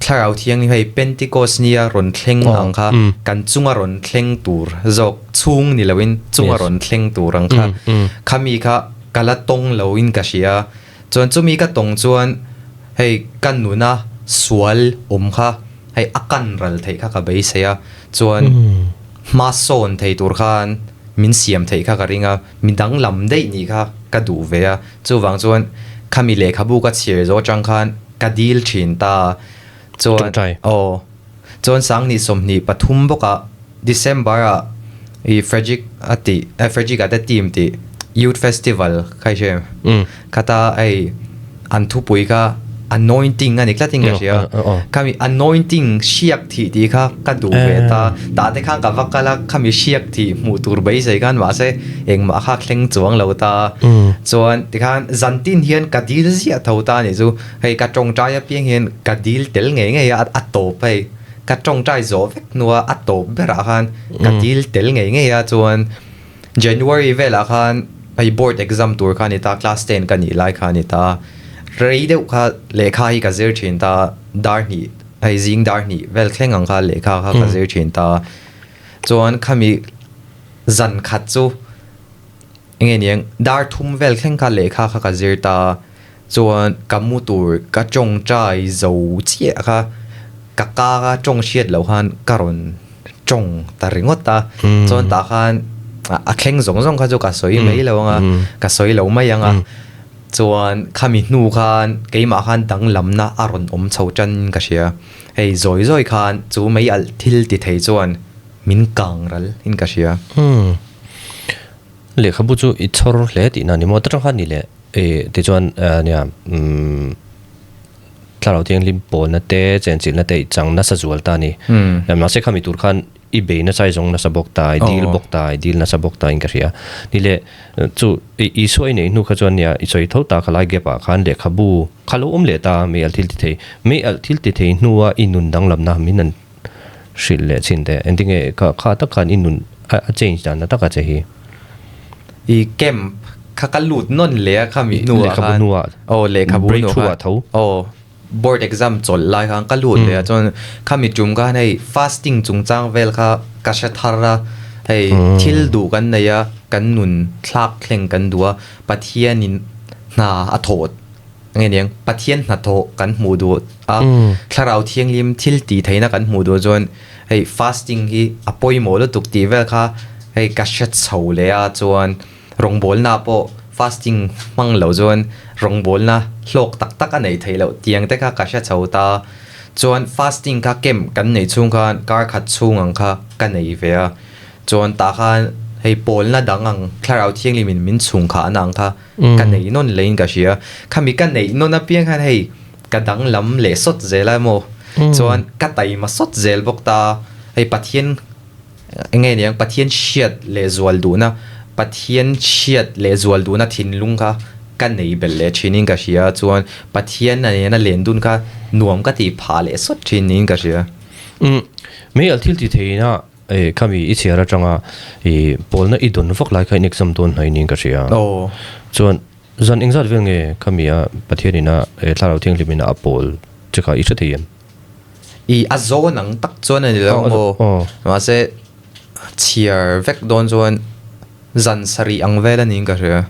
Speaker 3: Thlarau Thianghlim hei Pentecost nia rawn thleng ang kha kan chunga rawn thleng tur zawk chhung ni loin chunga rawn thleng tur ang kha khami kha ka la tawng loin ka hria. Chuan chumi ka tawng chuan hei ka nuna sual awm kha hei a kan ral theih kha ka beisei a. Chuan hma sawn thei tur khan min siam theih kha ka ring a. Mi danglam daih nih kha ka duh ve a, chuvang chuan khami lehkhabu ka chhiar zawh atang khan ka dil thin ta. Chuan aw chuan 20 23 bawkah December ah i Frederick a tih Frederick a te team tih Youth Festival kha i hria em? Khata hei an thupui kha anointing a ni tlat in ka hria. Khami anointing hriak thih tih kha ka duh ve ta. Tah te khan ka va kal a, khami hriak thih hmuh tur beisei khan mahse engmah kha thleng chuang lo ta. Chuan tikhan zantin hian ka dil ziah tho ta a nih chu. Hei ka tawngtai apiang hian ka dil tel ngei ngei a, a tawp hei. Ka tawngtai zawh vek hnua a tawp berah khan ka dil tel ngei ngei a chuan January velah khan hei board exam tur kha a ni ta, class 10 ka nih lai kha a ni ta. Rei deuh kha lehkha hi ka zir thin ta, dar hnih, hei zing dar hnih vel thleng ang kha lehkha kha ka zir thin ta. Chuan khami zan khat chu enge niang dar thum vel thleng kha lehkha kha ka zir ta. Chuan ka mu tur ka tawngtai zo chiah kha ka ka ka tawng hriat loh khan ka rawn tawng ta ringawt a. Chuan tah khan a thleng zawng zawng kha chu ka sawi mai lo ang a, ka sawi lo mai ang a. Chuan khami hnu khan keimah khan danglamna a rawn awm chho tan ka hria. Hei zawi zawi khan chu mei alh thil ti thei chuan min kang ral in ka hria.
Speaker 1: Lehkhabu chu i chhawr hle tihna a ni maw? Ta tang khan ni leh e tichuan nia umm Thlarau Thianghlim pawlna te chenchilhna te i chang nasa zual ta a ni. Mahse khami tur khan i bei nasa i zawng nasa bawk ta, i dil bawk ta, i dil nasa bawk ta in ka hria. Ni leh chu Isua i neih hnu kha chuan nia i sawi tho ta khalai gap ah khan lehkhabu kha lo awm leh ta mei alh thil ti thei. Mei alh thil ti thei hnua i nun danglamna min an hrilh leh chin teh. Engtinge kha kha tak khan i nun a change dan na taka che hi.
Speaker 3: I camp kha ka lut nawn leh a khami hnuah khan.
Speaker 1: Lehkhabu hnuah.
Speaker 3: Aw lehkhabu hnuah khan.
Speaker 1: Breakthrough ah tho.
Speaker 3: Aw board exam chawlh lai khan ka lut leh a chuan khami tum khan hei fasting chungchang vel kha ka hre thar a hei thil duh kan nei a kan nun thlak thleng kan duh a Pathianin hna a thawh Nge niang, Pathian hnathawh kan hmuh duh a, Thlarau Thianghlim thil tih theihna kan hmuh duh chuan hei fasting hi a pawimawh lutuk tih vel kha hei ka hre chho leh a, chuan rawngbawlna pawh fasting hmang loh chuan rawngbawlna hlawk tak tak a neih theih loh tiang te kha ka hre chho ta. Chuan fasting kha camp kan neih chhung khan kar khat chhung ang kha ka nei ve a, chuan tah khan hei pawlna dang ang Thlarau Thianghlimin min chhung khahna ang kha Ka neih nawn leiin ka hria. Khami ka neih nawn apiang khan hei ka danglam leh sawt zel a emaw chuan ka taima sawt zel bawk ta. Hei Pathian enge niang Pathian hriat leh zual duhna Pathian hriat leh zual duhna thinlung kha ka nei belh leh thinin ka hria. Chuan Pathian a nena len dun kha nuam ka tih phah leh sawt thin niin ka hria.
Speaker 1: Umm mei alh thil ti theihna E, khami i chhiar atanga i pawlna i dawn vak lai kha in exam dawn hnai niin ka hria.
Speaker 3: Aw.
Speaker 1: Chuan Zan engzat vel nge khami a Pathian ina Thlarau Thianghlim ina a pawl che kha i hre thei em?
Speaker 3: I a zawn ang tak chuan a ni lo maw? Mahse chhiar vek dawn chuan zan sarih ang vel a niin ka hria.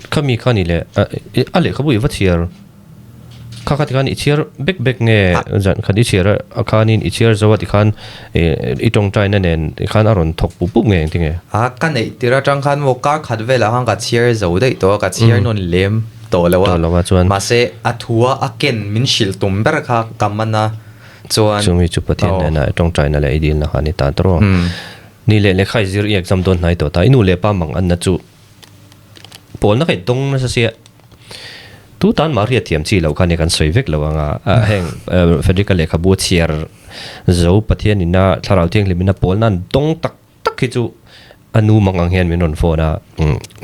Speaker 1: Khami kha ni le a lehkhabu i va chhiar kha kha tikhan i chhiar bek bek nge zan khat i chhiar a khanin i chhiar zo a tikhan i tawngtaina nen tikhan a rawn thawk pup pup nge engti nge?
Speaker 3: A ka neih tir atang khan maw kar khat velah khan ka chhiar zo daih tawh a ka chhiar nawn lem tawh lo a.
Speaker 1: Tawh lo a chuan.
Speaker 3: Mahse a thua a ken min hrilh tum ber kha ka man a chuan.
Speaker 1: Chumi chu Pathian nena i tawngtaina leh i dilna kha a ni ta tawh. Ni leh lehkha i zir i exam dawn hnai tawh ta i nu leh pa mang anna chu pawlna kha i dawng nasa sia. Tu tan mah hriat thiam chi loh kha nia kan sawi vek lo ang a, heng Frederick-a lehkhabu a chhiar zo Pathian ina Thlarau Thianghlim ina pawl nan dawng tak tak hi chu a nu mang ang hian min rawn phone a,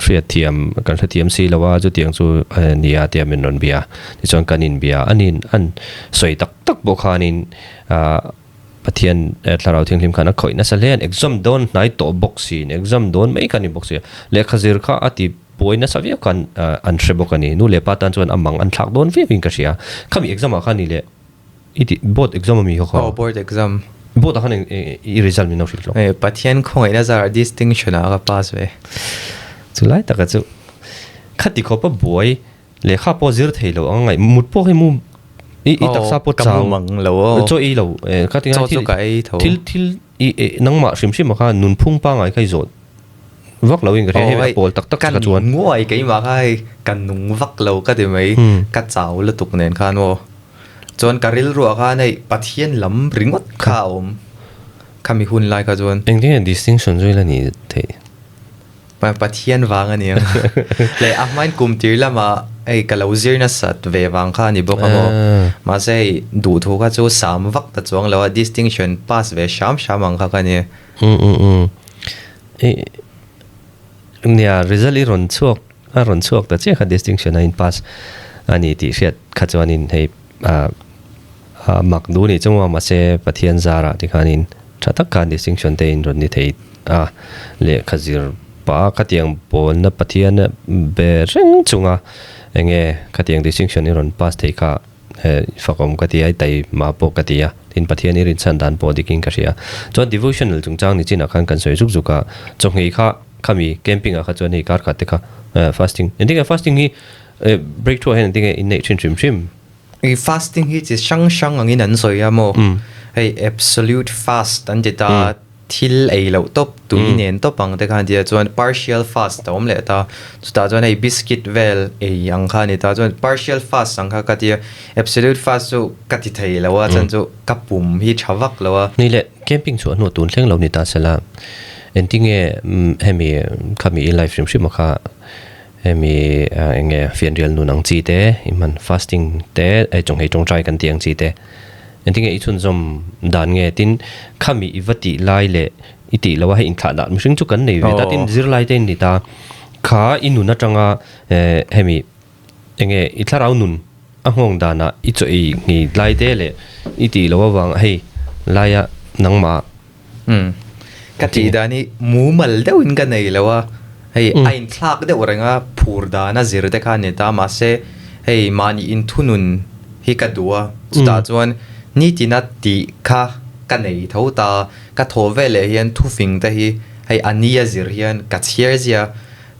Speaker 1: hriat thiam kan hrethiam si lo a chutiang chu nia tia min rawn bia tichuan kan inbia a nin an sawi tak tak pawh khanin Pathian Thlarau Thianghlim khan a khawih nasa hle a, exam dawn hnai tawh bawk siin, exam dawn mai kha a ni bawk si a, lehkha zir kha a ti buai nasa viau khan an hre bawk a ni. Nu leh pa tan chuan a mang an thlak dawn viau in ka hria. Khami exam ah khan i leh i ti board exam ami kha kha?
Speaker 3: Aw board exam.
Speaker 1: Board ah khan i result min lo hrilh hlawk.
Speaker 3: Pathian khawngaihna zarah distinction ah ka pass ve.
Speaker 1: Chulai taka chu khati khawpa buai Lehkha pawh zir thei lo ang ngaih mut pawh hi mu i i taksa pawh
Speaker 3: chau mang lo aw
Speaker 1: chaw ei lo ka ti
Speaker 3: ngai thil ka ei tho
Speaker 1: thil thil i nangmah hrim hrim ah khan nunphung pangai kha i zawh vak lo in ka hria hei a pawl tak tak
Speaker 3: che kha chuan ka nguai keimah kha hei ka nung vak lo ka ti mai ka chau lutuk nen khan aw chuan ka rilruah khan hei Pathian lam ringawt kha a awm khami hun lai kha chuan
Speaker 1: engtin nge distinction chu ila ni theih.
Speaker 3: Pathian vang a nia. Leh a hmain kum tir lamah hei ka lo zir nasat ve vang kha a ni bawk a maw. Mahse hei duhthu kha chu sam vak ta chuang lo a, distinction pass ve hram hram ang kha ka nia.
Speaker 1: Umm Nia result i rawn chhuak a rawn chhuak ta chiah kha distinction a in pass a ni tih hriat kha chuanin hei mak duh nih chu maw mahse Pathian zarah tikhanin Tha tak khan distinction te in rawn ni thei a, lehkha zir pah a khatiang pawlna Pathian be reng chunga enge khatiang distinction i rawn pass thei kha fakawm ka ti a, i taima pawh ka ti a, tin Pathian i rinchhan dan pawh dikin ka hria. Chuan devotional chungchang ni chinah khan kan sawi zuk zuk a, chawhngei kha khami camping ah kha chuan hei kar khat te kha fasting, engtin nge fasting hi breakthrough ah hian engtin nge in neih thin hrim hrim?
Speaker 3: I fasting hi chi hrang hrang angin an sawi a maw? Hei absolute fast an ti ta, thil ei loh tawp, tui nen tawp ang te kha an ti a, chuan partial fast a awm leh ta, chutah chuan hei biscuit vel ei ang kha a ni ta, chuan partial fast ang kha ka ti a, absolute fast chu ka ti thei lo a, chuan chu ka pum hi tha vak lo a.
Speaker 1: Ni leh camping chhuah hnuah tun thleng lo ni ta sela, engtinge hemi khami i life hrim hrim a kha Hemi eng nge fianrial nun ang chi te, i hman fasting te, hei chawnghei tawngtai kan tih ang chi te, engtin nge i chhunzawm dan nge tin khami i va tih lai leh i tih loh a hei inthlah dan mihring chu kan nei ve ta tin zirlai te in ni ta kha i nun atanga hemi eng nge i thlarau nun a nghawng danah i chaw ei nghei lai te leh i tih loh avang hei laia nangmah
Speaker 3: Umm. Ka tih dan hi mumal deuhin ka nei lo a, hei a inthlak deuh reng a, phur dan a zir te kha a ni ta, mahse hei mahni inthunun hi ka duh a, chutah chuan nitina tih kha ka nei tho ta, ka thaw veleh hian thufing te hi hei a ni a zir hian ka chhiar zia,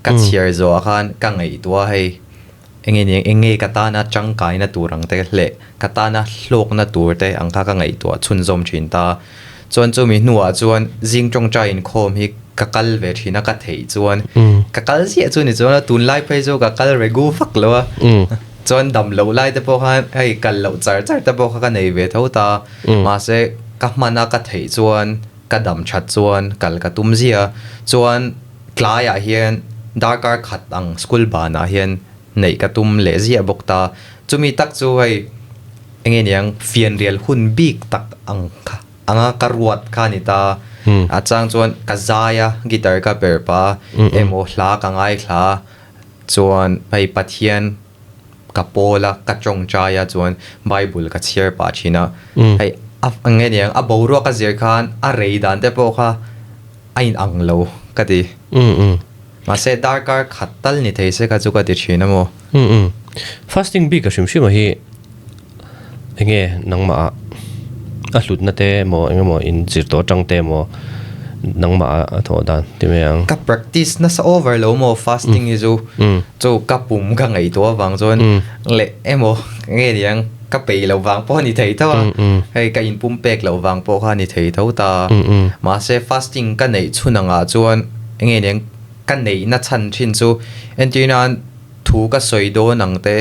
Speaker 3: ka chhiar zawhah khan ka ngaihtuah a hei. Enge ni enge ka tana tangkaina tur ang te leh ka tana hlawkna tur te ang kha ka ngaihtuah chhunzawm thin ta. Chuan chumi hnuah chuan zing tawngtai inkhawm hi ka kal ve thin a ka theih chuan ka kal ziah chu ni chuan a tunlai phei chu ka kal regu vak lo a. Chuan dam loh lai te pawh khan hei kal loh char char te pawh kha ka nei ve tho ta. Mahse ka hman a ka theih chuan ka dam that chuan kal ka tum ziah a. Chuan Tlaiah hian darkar khat ang school banah hian neih ka tum leh ziah bawk ta. Chumi tak chu hei enge niang fianrial hun bik tak ang kha anga ka ruat kha a ni ta. A chang chuan ka zai a, guitar ka per pah a, emaw hla ka ngaithla a, chuan hei Pathian ka pawl a, ka tawngtai a chuan Bible ka chhiar pah thin a. Hei a enge niang a boruak a zir khan a rei dan te pawh kha a in ang lo ka ti.
Speaker 1: Umm umm.
Speaker 3: Mahse darkar khat tal ni thei se kha chu ka ti thin a maw?
Speaker 1: Umm umm. Fasting bik a hrim hrim a hi enge nangmah ah a hlutna te emaw eng emaw in zir tawh atang te emaw nangmah ah a thawh dan ti mai ang.
Speaker 3: Ka practice nasa over lo maw fasting hi chu chu ka pum ka ngaihtuah avang chuan leh emaw nge niang ka peih loh vang pawh a ni thei tho a, hei ka inpum pek loh vang pawh kha a ni thei tho ta. Mahse fasting ka neih chhun angah chuan enge niang ka neihna chhan thin chu entir nan thu ka sawi dawn ang te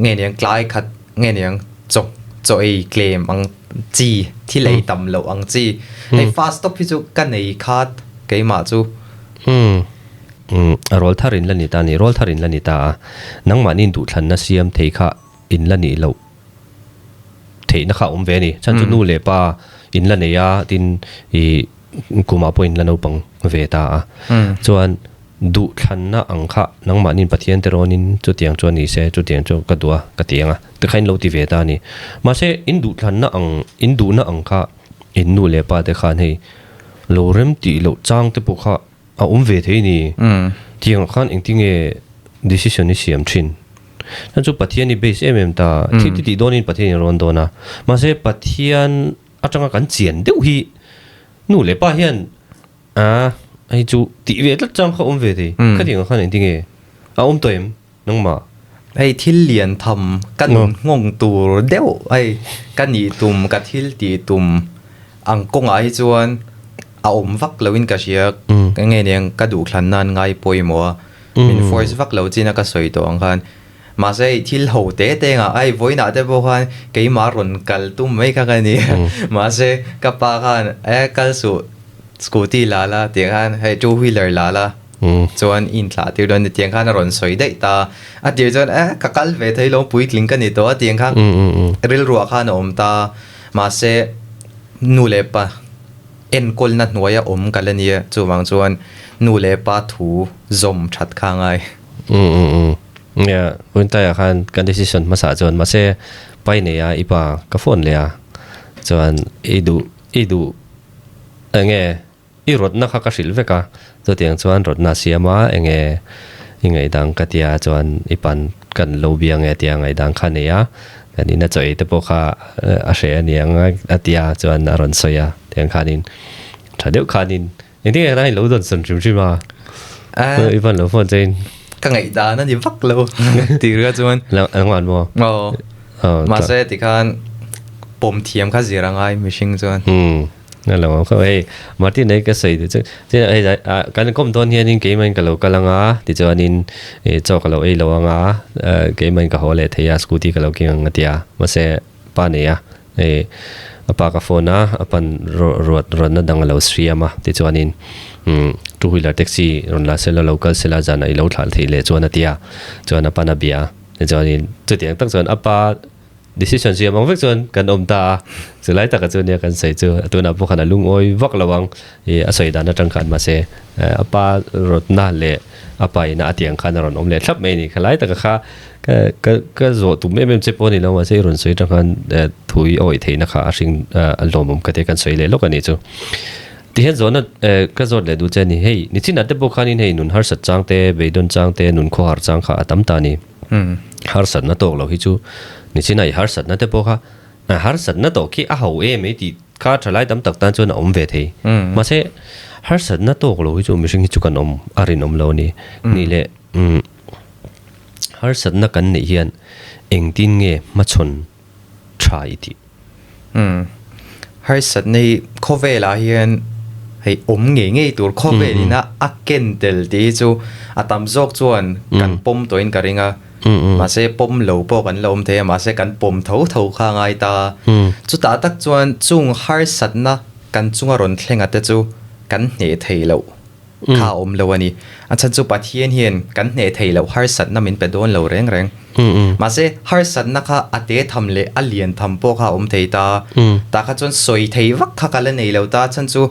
Speaker 3: nge niang tlai khat nge niang chaw chaw ei tlem ang chi thil ei tam loh ang chi hei fast stop hi chu ka nei khat keimah chu.
Speaker 1: Umm a rawl thar in la ni ta a ni, rawl thar in la ni ta a, nangmahniin duhthlanna siam thei kha in la nih loh theihna kha a awm ve a ni. Chhan chu nu leh pa in la nei a, tin ih kumah pawh in la naupang ve ta a. Chuan duhthlanna ang kha nangmahniin Pathian te rawnin chutiang chuan ni se, chutiang chu ka duh a, ka ti ang a, tikha in lo ti ve ta a ni. Mahse in duhthlanna ang, in duhna ang kha in nu leh pa te khan hei lo rem tih loh chang te pawh kha A awm ve thei ni. Tiang ah khan engtinge decision i siam thin? Chuan chu Pathian i base em em ta. Thil ti tih dawnin Pathian i rawn dawn a. Mahse Pathian atanga kan chian deuh hi nu leh pa hian a hei chu tih ve tlat chang kha awm ve thei. Khatiang ah khan engtinge a awm tawh em nangmah?
Speaker 3: Hei thil lian tham ka nun nghawng tur deuh hei ka nih tum ka thil tih tum ang kawngah hi chuan a awm vak loin ka hria ka nge niang ka duhthlan nan ngai pawimawh a min force vak lo chin a ka sawi tawh ang khan mahse hei thil ho te te engah ai vawiinah te pawh khan keimah rawn kal tum mai kha ka ni mahse ka pa khan e kal suh scooty la la tih khan hei two wheeler la la. Chuan i inthlah tir dawn tiang khan a rawn sawi daih ta. A tir chuan eh ka kal ve thei lo puitling ka ni tawh a tiang khan rilruah khan a awm ta. Mahse nu leh pa enkawlna hnuaia awm ka la nia chuvang chuan nu leh pa thu zawm that kha a ngai.
Speaker 1: Nia Quintai-ah khan kan decision hmasa chuan mahse pai nei a i pa ka phone leh a chuan i duh i duh enge I rawtna kha ka hrilh vek a, chutiang chuan rawtna a siam a, enge i ngaihdang ka tia chuan i pan kan lo bia nge tia ngaihdang kha a nei a, kan ina chaw ei te pawh kha a hreh a niang a tia chuan a rawn sawi a, tiang khanin tha deuh khanin engtin nge khan i lo dawn sawn hrim hrim a, i pan lo phone chein.
Speaker 3: Ka ngaihdan a ni vak lo tih kha chuan.
Speaker 1: Engmah an maw?
Speaker 3: Aw, mahse tikhan pawm thiam kha zir a ngai mihring chuan.
Speaker 1: Hello ang kho hei Martin hei ka sawi duh chu chuan hei ah kan kawm dawn hianin keimahin ka lo kal anga tichuanin ih chaw ka lo ei lo anga keimahin ka haw leh thei a scooty ka lo keng ang a tia mahse pa nei a hei a pa ka phone a a pan ruat ruatna dang a lo siam a tichuanin umm two wheeler taxi rawn la sela lo kal sela zanah i lo thlah theih leh chuan a tia chuan a pan a bia tichuanin chutiang tak chuan a pa Decision siam ang vek chuan kan awm ta a, chulai taka chu nia kan sawi chu tunah pawh khan a lungawi vak lo ang i a sawi dan atang khan mahse a pa rawtna leh a pa ina a tih ang khan a rawn awm leh thlap mai a ni. Khalai taka kha ka ka ka zawh tum em em che pawh a ni lo mahse i rawn sawi atang khan thu i awih theihna kha a hring a lawmawm ka tia kan sawi leh lawk a ni chu. Tihian zawhna ka zawt leh duh che a ni, hei nichinah te pawh khanin hei nun harsat chang te, beidawn chang te, nun khawhar chang kha a tam ta a ni. Harsatna tawk lo hi chu nichin a i harsatna te pawh kha harsatna tawh khi a ho em ei tih kha thalai tam tak tan chuan a awm ve thei. Mahse harsatna tawk lo hi chu mihring hi chu kan awm a rinawm lo a ni. Nih leh harsatna kan neih hian engtin nge hmachhawn tha i tih?
Speaker 3: Harsatna hi khawvelah hian hei awm ngei ngei tur khawvel ina a ken tel tih hi chu a tam zawk chuan kan pawm tawhin ka ring a, mahse pawm lo pawh kan la awm thei a, mahse kan pawm tho tho kha a ngai ta. Chutah tak chuan chung harsatna kan chunga rawn thlenga te chu kan hneh thei loh. Kha a awm lo a ni. A chhan chu Pathian hian kan hneh theih loh harsatna min pe dawn lo reng reng. Mahse, harsatna kha a te tham leh a lian tham pawh kha a awm thei ta. Tah kha chuan sawi thei vak kha ka la nei lo ta. A chhan chu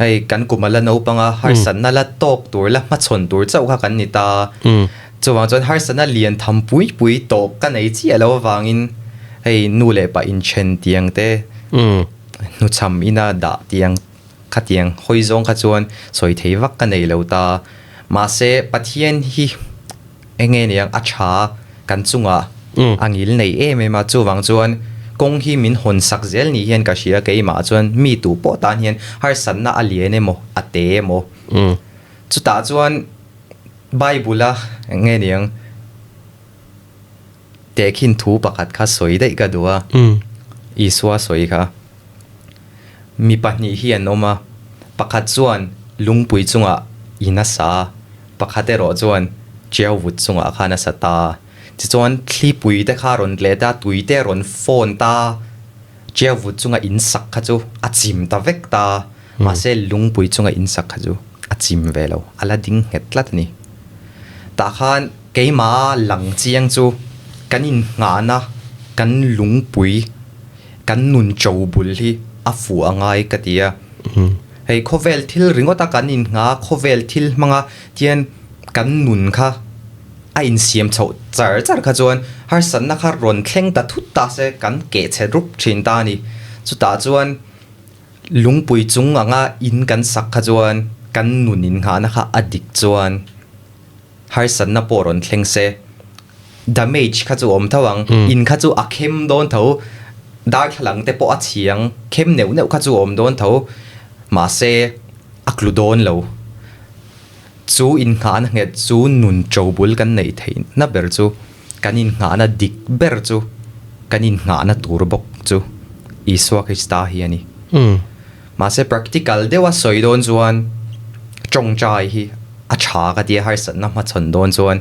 Speaker 3: hei kan kum a la naupang a, harsatna la tawk tur la hmachhawn tur chauh kha kan ni ta. Chuvang chuan harsatna lian tham pui pui tawk ka nei chiah lo avangin hei nu leh pa inthen tiang te, hnuchham ina dah tiang Khatiang hawi zawng kha chuan sawi thei vak ka nei lo ta. Mahse Pathian hi enge niang a tha kan chungah a ngil nei em em a, chuvang chuan kawng hi min hawn sak zel ni hian ka hria keimah chuan mi tu pawh tan hian harsatna a lian emaw a te emaw chutah chuan Bible a enge niang Tehkhin thu pakhat kha sawi daih ka duh a, Isua sawi kha. Mi pahnih hi an awm a, pakhat chuan lungpui chungah in a sa a, pakhat erawh chuan tiau vut chungah khan a sa ta a. Tichuan thlipui te kha a rawn let a, tui te a rawn fawn ta a, tiau vut chunga in sak kha chu a chim ta vek ta a, mahse lungpui chunga in sak kha chu a chim ve lo, a la ding nghet tlat a ni. Tah khan. Keimah lang chiang chu kan innghahna, kan lungpui, kan nun cho bul hi a fuh a ngai ka ti a. Hei khawvel thil ringawta kan innghah, khawvel thil hmanga tian kan nun kha a insiam chhoh char char kha chuan harsatna kha rawn thleng ta thut ta se kan keh chhe rup thin ta a ni. Chutah chuan lungpui chung anga in kan sak kha chuan kan nun innghahna kha a dik chuan. Harsatna pawh rawn thleng se. Damage kha chu a awm tho ang. In kha chu a khem dawn tho. Darthlalang te pawh a chhiang khem neuh neuh kha chu a awm dawn tho. Mahse, a tlu dawn lo. Chu innghahna nghet chu nun to bul kan neih theihna ber chu, kan innghahna dik ber chu, kan innghahna tur bawk chu Isua Krista hi a ni. Mahse practical deuha sawi dawn chuan tawngtai hi a tha ka tia harsatna hmachhawn dawn chuan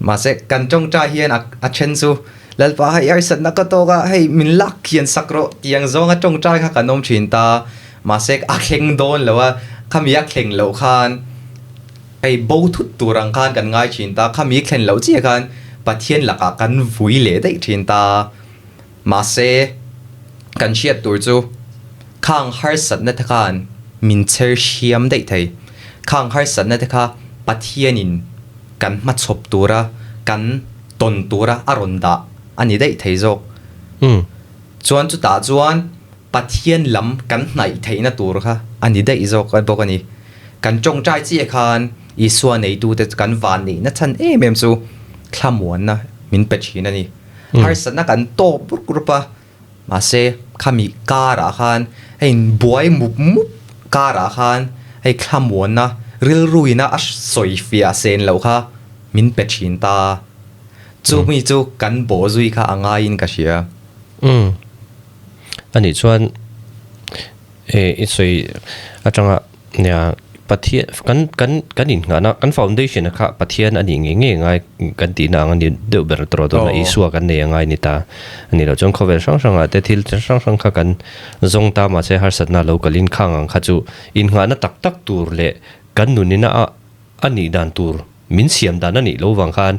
Speaker 3: mahse kan tawngtai hian a then chu Lalpa hei harsatna ka tawk a hei min lak khian sak rawh tiang zawnga tawngtai kha kan awm thin ta mahse a thleng dawn lo a khami a thleng loh khan hei bo thut tur ang khan kan ngai thin ta khami thlen loh chiah khan Pathian lakah kan vui leh daih thin ta. Mahse, kan hriat tur chu khang harsatna te khan min chher hriam daih thei. Khang harsatna te kha Pathianin kan hmachhawp tura, kan tawn tura a rawn dah a ni daih thei zawk. Chuan chutah chuan Pathian lam kan hnaih theihna tur kha a ni daih zawk bawk a ni. Kan tawngtai chiah khan Isua neitute kan vanneihna chhan em em chu thlamuanna min pe thin a ni. Harsatna kan tawp rup rup a, mahse khami karah khan hei buai mup mup karah khan hei thlamuanna rilruina a sawi fiah sen loh kha min pe thin ta a, chumi chu kan bawh zui kha a ngaiin ka hria.
Speaker 1: Umm anih chuan i sawi atanga Nia, Pathian, kan kan kan innghahna, kan foundation a kha Pathian a nih ngei ngei ngai kan tihna ang a ni deuh ber tawh dawn a, Isua kan nei a ngai ni ta. A ni loh chuan khawvel hrang hrangah te thil chi hrang hrang kha kan zawng ta mahse harsatna lo kalin khang ang kha chu innghahna tak tak tur leh kan nunina a a nih dan tur min siam dan a nih loh vang khan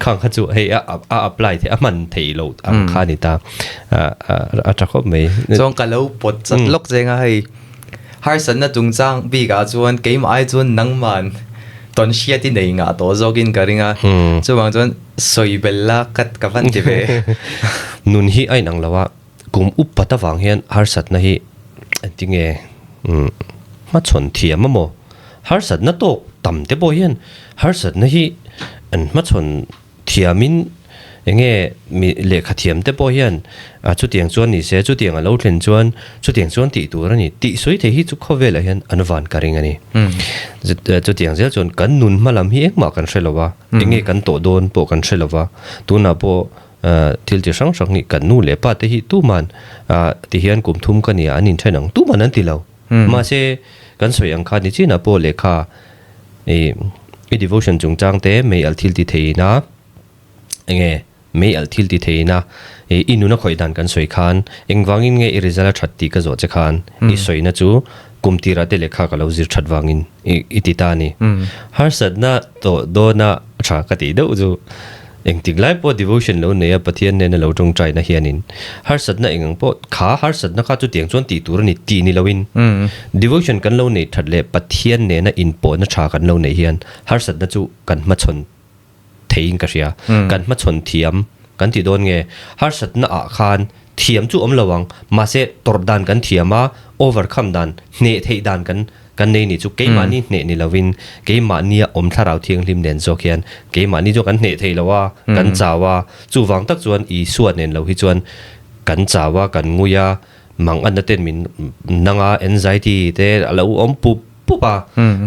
Speaker 1: khang kha chu hei a a apply theih a hman theih loh ang kha a ni ta. A tha khawp mai.
Speaker 3: Chuan ka lo pawt chat lawk zeng a hei. Harsatna chungchang bikah chuan keimah ai chuan nangman tawn hriat i nei ngah tawh zawkin ka ring a, chuvang chuan sawi bel la ka ka van ti ve.
Speaker 1: Nun hi a inang lo a, kum upat avang hian harsatna hi engtinge hmachhawn thiam a maw? Harsatna tawk tam te pawh hian harsatna hi an hmachhawn Thiamin enge mi lehkha thiam te pawh hian a chutiang chuan ni se, chutiang a lo thlen chuan chutiang chuan tih tur a ni tih sawi thei hi chu khawvelah hian an van ka ring a ni. Chutiang zel chuan kan nun hma lam hi engmah kan hre lo va, enge kan tawh dawn pawh kan hre lo va, tunah pawh thil chi hrang hrang hi kan nu leh pa te hi tuman tihian kum thum ka nia an inthen ang tuman an ti lo. Mahse kan sawi ang kha ni chinah pawh lehkha I i devotion chungchang te mei alh thil ti theiin a, enge mei alh thil ti theiin a, i i nuna khawih dan kan sawi khan engvangin nge i result a that tih ka zawh che khan i sawina chu kum tirah te lehkha ka lo zir that vangin i i ti ta a ni. Harsatna tawh dawna tha ka tih deuh chu Engtik lai pawh devotion lo nei a Pathian nena lo tawngtaina hianin harsatna eng ang pawh kha harsatna kha chutiang chuan tih tur a ni tih ni loin devotion kan lo neih that leh Pathian nena inpawhna tha kan lo neih hian harsatna chu kan hmachhawn theiin ka hria. Kan hmachhawn thiam kan tih dawn nge harsatna ah khan thiam chu awm lo ang mahse tawrh dan kan thiam a overcome dan hneh theih dan kan. kan nei ni chu keimahni hneh ni lovin keimahnia awm thlarau thianghlim nen zawk hian keimahni chu kan hneh thei lo a, kan chau a, chuvang tak chuan Isua nen lo hi chuan kan chau a, kan ngui a, manganna ten min nang a, anxiety te a lo awm pup pup a,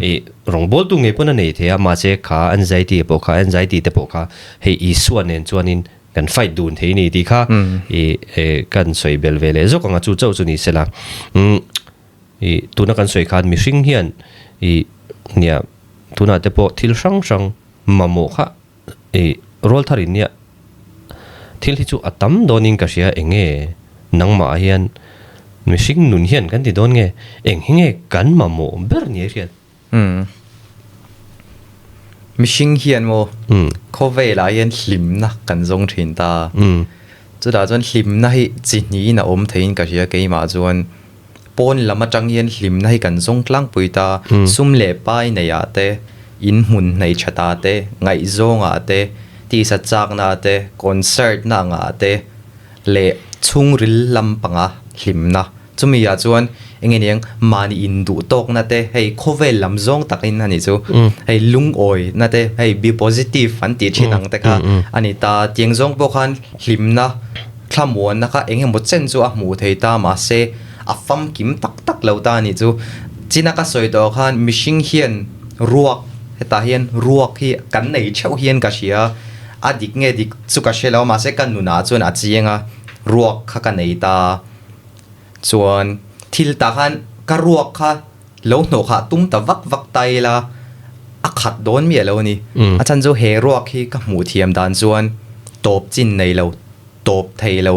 Speaker 1: ih rawngbawltu ngei pawn a nei thei a, mahse kha anxiety pawh kha anxiety te pawh kha hei Isua nen chuanin kan fight dun thei ni tih kha ih kan sawi bel ve leh zawk ang a, chu chauh chu ni sela. Ih tuna kan sawi khan mihring hian ih nia tunah te pawh thil hrang hrang mamawh kha ih rawl thar in nia thil hi chu a tam dawnin ka hria eng nge nangmah ah hian mihring nun hian kan ti dawn nge eng hi nge kan mamawh ber ni a hriat.
Speaker 3: Umm mihring hian maw khawvelah hian hlimna kan zawng thin ta. Chutah chuan hlimna hi chi hnihin a awm theiin ka hria keimah chuan pawn lam atang hian hlimna hi kan zawng tlangpui ta. Sum leh pai neihah te, in hmun hnaih thatah te, ngaihzawngah te, tisa chaknaah te, concert na angah te leh chhungril lampanga hlimna. Chumi ah chuan eng nge niang mahni in duh tawk na te hei khawvel lam zawng tak in a nih chu hei lungawi na te hei be positive an tih thin ang te kha a ni ta tiang zawng pawh khan hlimna thlamuanna kha eng emaw chen chu a hmuh thei ta mahse a famkim tak tak lo ta a nih chu china ka sawi tawh khan mihring hian ruak hetah hian ruak hi kan nei theuh hian ka hria a dik nge dik chu ka hre lo mahse ka nunah chuan a chiang a ruak kha ka nei ta. Chuan thil tah khan ka ruak kha lo hnawh khah tum ta vak vak ta ila a khat dawn miah lo a ni. A chhan chu he ruak hi ka hmuh thiam dan chuan tawp chin nei lo, tawp thei lo,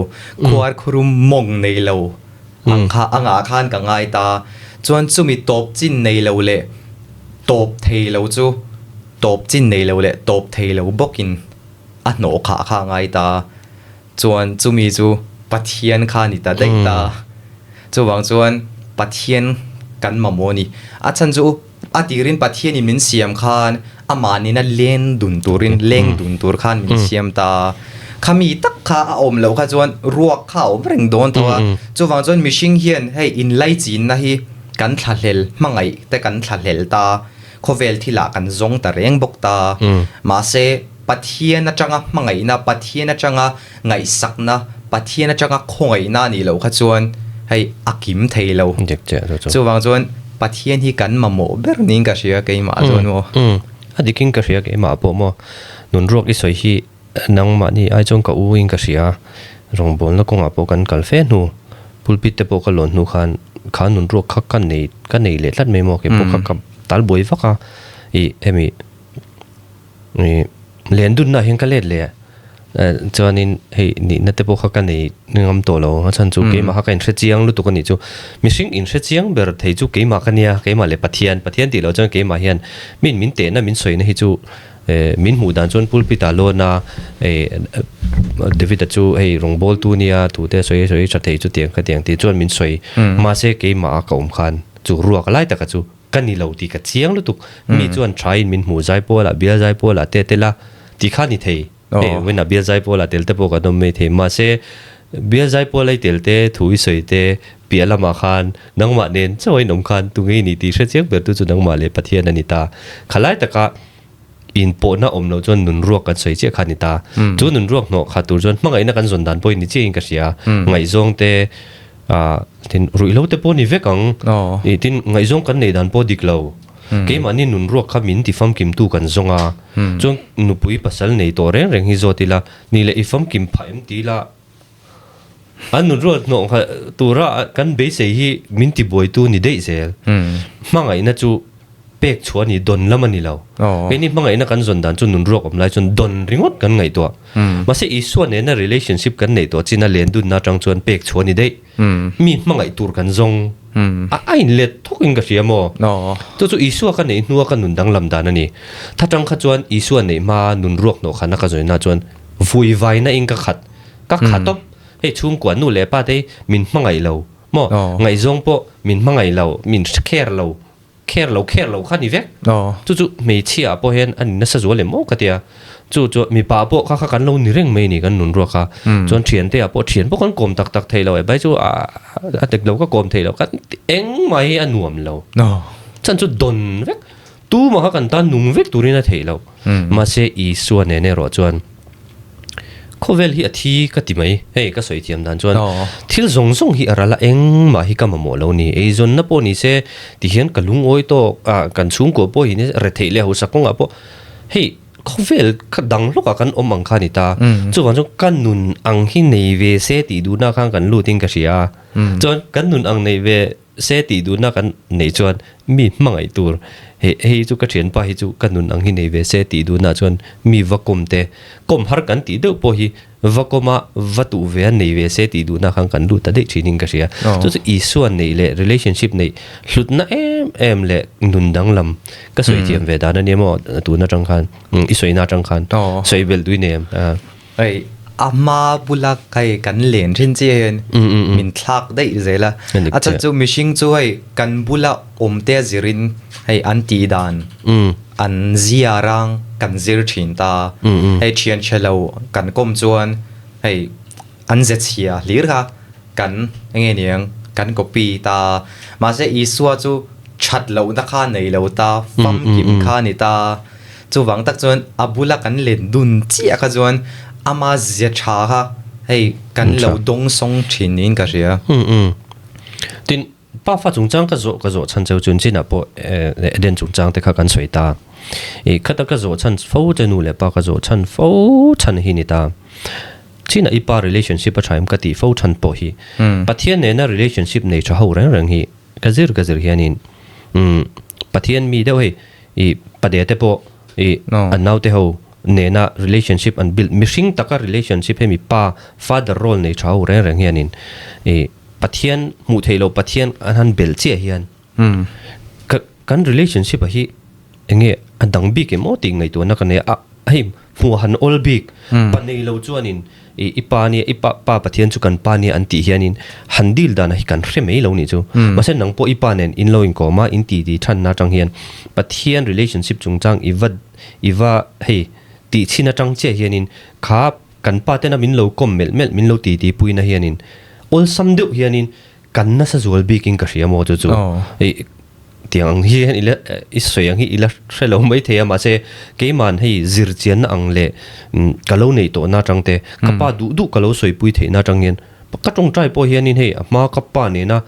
Speaker 3: khuar khurum mawng nei lo ang kha a ngah khan ka ngai ta. Chuan chumi tawp chin nei lo leh tawp thei lo chu tawp chin nei lo leh tawp thei lo bawkin a hnawh khah kha a ngai ta. Chuan chumi chu Pathian kha a ni ta daih ta. Chuvang chuan Pathian kan mamawh a ni. A chhan chu a tirin Pathianin min siam khan amah nena len dun turin, leng dun tur khan min siam ta. Khami tak kha a awm loh kha chuan ruak kha a awm reng dawn tho a. Chuvang chuan mihring hian hei inlaichinna hi kan thlahlel hmangaih te kan thlahlel ta. Khawvel thilah kan zawng ta reng bawk ta. Mahse. Pathian atanga hmangaihna, Pathian atanga ngaihsakna, Pathian atanga khawngaihna a nih loh kha chuan hei a kim thei lo.
Speaker 1: Dik chiah chu chu.
Speaker 3: Chuvang chuan Pathian hi kan mamawh ber niin ka hria keimah chuan maw.
Speaker 1: Umm a dikin ka hria keimah pawh maw. Nunruak i sawi hi nangmahni ai chuan ka u in ka hria. Rawngbawlna kawngah pawh kan kal fe hnu pulpit te pawh ka lawn hnu khan kha nunruak kha ka nei ka nei leh tlat mai maw keipawh kha ka tal buai vak a ih hemi Ih len dunna hian ka let leh a chuanin hei nihna te pawh kha ka nei ngam tawh lo a chhan chu keimah kha ka inhre chiang lutuk a nih chu mihring inhre chiang ber thei chu keimah ka nia keimah leh Pathian Pathian tih loh chuan keimah hian min min tehna min sawina hi chu eh min hmuh dan chuan pulpit ah lawn a eh David-a chu hei rawngbawltu nia thu te sawi sawi tha thei chu tiang kha tiang tih chuan min sawi mahse keimah a ka awm khan chu ruak lai taka chu Ka ni lo tih ka chiang lutuk. Mi chuan thain min hmuh zai pawlah, bial zai pawlah te tel a ti kha ni thei. Hei vawiinah bial zai pawlah tel te pawh kan awm mai thei. Mahse, bial zai pawla i tel te, thu i sawi te piah lamah khan nangmah nen chauh a inawm khan tu ngei ni tih hre chiang ber tu chu nangmah leh Pathian a ni ta. Khalai taka inpawhna awm loh chuan nunruak kan sawi chiah kha a ni ta. Chu nunruak hnawh kha tur chuan hmangaihna kan zawn dan pawh hi ni chiahin ka hria. Ngaihzawng te ah tin ruihhlo te pawh ni vek ang. Ih tin ngaihzawng kan neih dan pawh dik lo. Keimahni nunruak kha min ti famkimtu kan zawng a. Chuan nupui pasal nei tawh reng reng hi zawt ila, ni leh i famkim phah em ti ila, An nun ruat hnawh kha tura kan beisei hi min ti buaitu ni daih zel. Hmangaihna chu pek chhuah a ni, dawn lam a ni lo. Keini hmangaihna kan zawn dan chu nun ruak awm lai chuan dawn ringawt kan ngaihtuah. Mahse Isua nena relationship kan neih tawh chin a len dunna atang chuan pek chhuah a ni daih. Mi hmangaih tur kan zawng. A inlet thawkin ka hria maw? Chu chu Isua ka neih hnua ka nun danglam dan a ni. Tha tang kha chuan Isua neih hma nun ruak hnawh khana ka zawina chuan vui vaina in ka khat. Ka kha tawp, hei chhungkua nu leh pa te hi min hmangaih lo maw, ngaihzawng pawh min hmangaih lo, min care lo, care lo care lo kha ni vek. Chu chu hmeichhia ah pawh hian a ni nasa zual em aw ka tia. Chu chu mipa pawh kha kha kan lo ni reng mai ni kan nun ruak a. Chuan thiante ah pawh thian pawh kan kawm tak tak thei lo e, bai chu a tek lo ka kawm thei lo, kan engmah hi a nuam lo. Chan chu dawn vek tumah kha kan tan nung vek turin a theih loh. Mahse Isua nen erawh chuan khawvel hi a thi ka ti mai. Hei ka sawi thiam dan chuan thil zawng zawng hi a ral a engmah hi ka mamawh lo ni. Eizawnna pawh ni se tihian ka lungawi tawk a kan chhungkua pawh hi retheih leh hausak kawngah pawh hei khawvel kha dang hlawkah kan awm ang kha a ni ta. Chuvang chuan ka nun ang hi nei ve se tih duhna khan kan lut in ka hria a. Chuan kan nun ang nei ve se tih duhna kan neih chuan mi hmangaih tur hei hei chu ka thianpa hi chu ka nun ang hi nei ve se tih duhna chuan mi va kawm te kawm har kan tih deuh pawh hi va kawma va tuh ve a nei ve se tih duhna khan kan lut ta daih thinin ka hria. Chu chu Isua neih leh relationship neih hlutna em em leh nun danglam ka sawi thiam ve dan a nia maw tun atang khan i sawina atang khan sawi belh dui nei em.
Speaker 3: Hei a hma bula hei kan len thin chiah hian min thlak daih zel a, a chhan chu mihring chu hei kan bula awm te a zirin hei an tih dan an zia rang kan zir thin ta, hei thian chhe lo kan kawm chuan hei an ze chhia hlir kha kan enge niang kan copy ta, mahse Isua chu that lohna kha nei lo ta, famkim kha a ni ta. Chuvang tak chuan a bula kan len dun chiah kha chuan ama zia tha kha hei kan lo dawng sawng thin niin ka hria.
Speaker 1: Umm umm. Tin, pafa chungchang ka zawh ka zawh chhan cheu chun chinah pawh Eden chungchang te kha kan sawi ta. I khata ka zawh chhan fo che nu leh pa ka zawh chhan fo chhan hi ni ta. Chinah i pa relationship a tha em ka tih fo chhan pawh hi Pathian nena relationship nei tha ho reng reng hi ka zir ka zir hianin umm Pathian mi deuh hei I pade te pawh i an naute ho nena relationship an build mihring taka relationship hemi pa father role nei tha ho reng reng hianin i Pathian hmuh theih loh Pathian an han belh chiah hian ka kan relationship ah hi enge a dang bik em aw tih ngaihtuahna ka nei a hei hmuh han awl bik pa nei lo chuanin I i pa nia, i pa pa Pathian chu kan pa nia an tih hianin han deal dan hi kan hre mai lo nih chu. Mahse nang pawh i pa nen in lo inkawm a, in ti ti thanna atang hian Pathian relationship chungchang i va i va hei tih chhin atang chiah hianin kha kan pa tena min lo kawm melh melh min lo ti ti puina hianin awlsam deuh hianin kan nasa zual bikin ka hria maw chu chu i tiang ang hian ila i sawi ang hi ila hre lo mai thei a mahse keiman hei zir chianna ang leh ka lo neih tawhna atang te ka pa duh duh ka lo sawipui theihna atang hian ka tawngtai pawh hianin hei a hma ka pa nena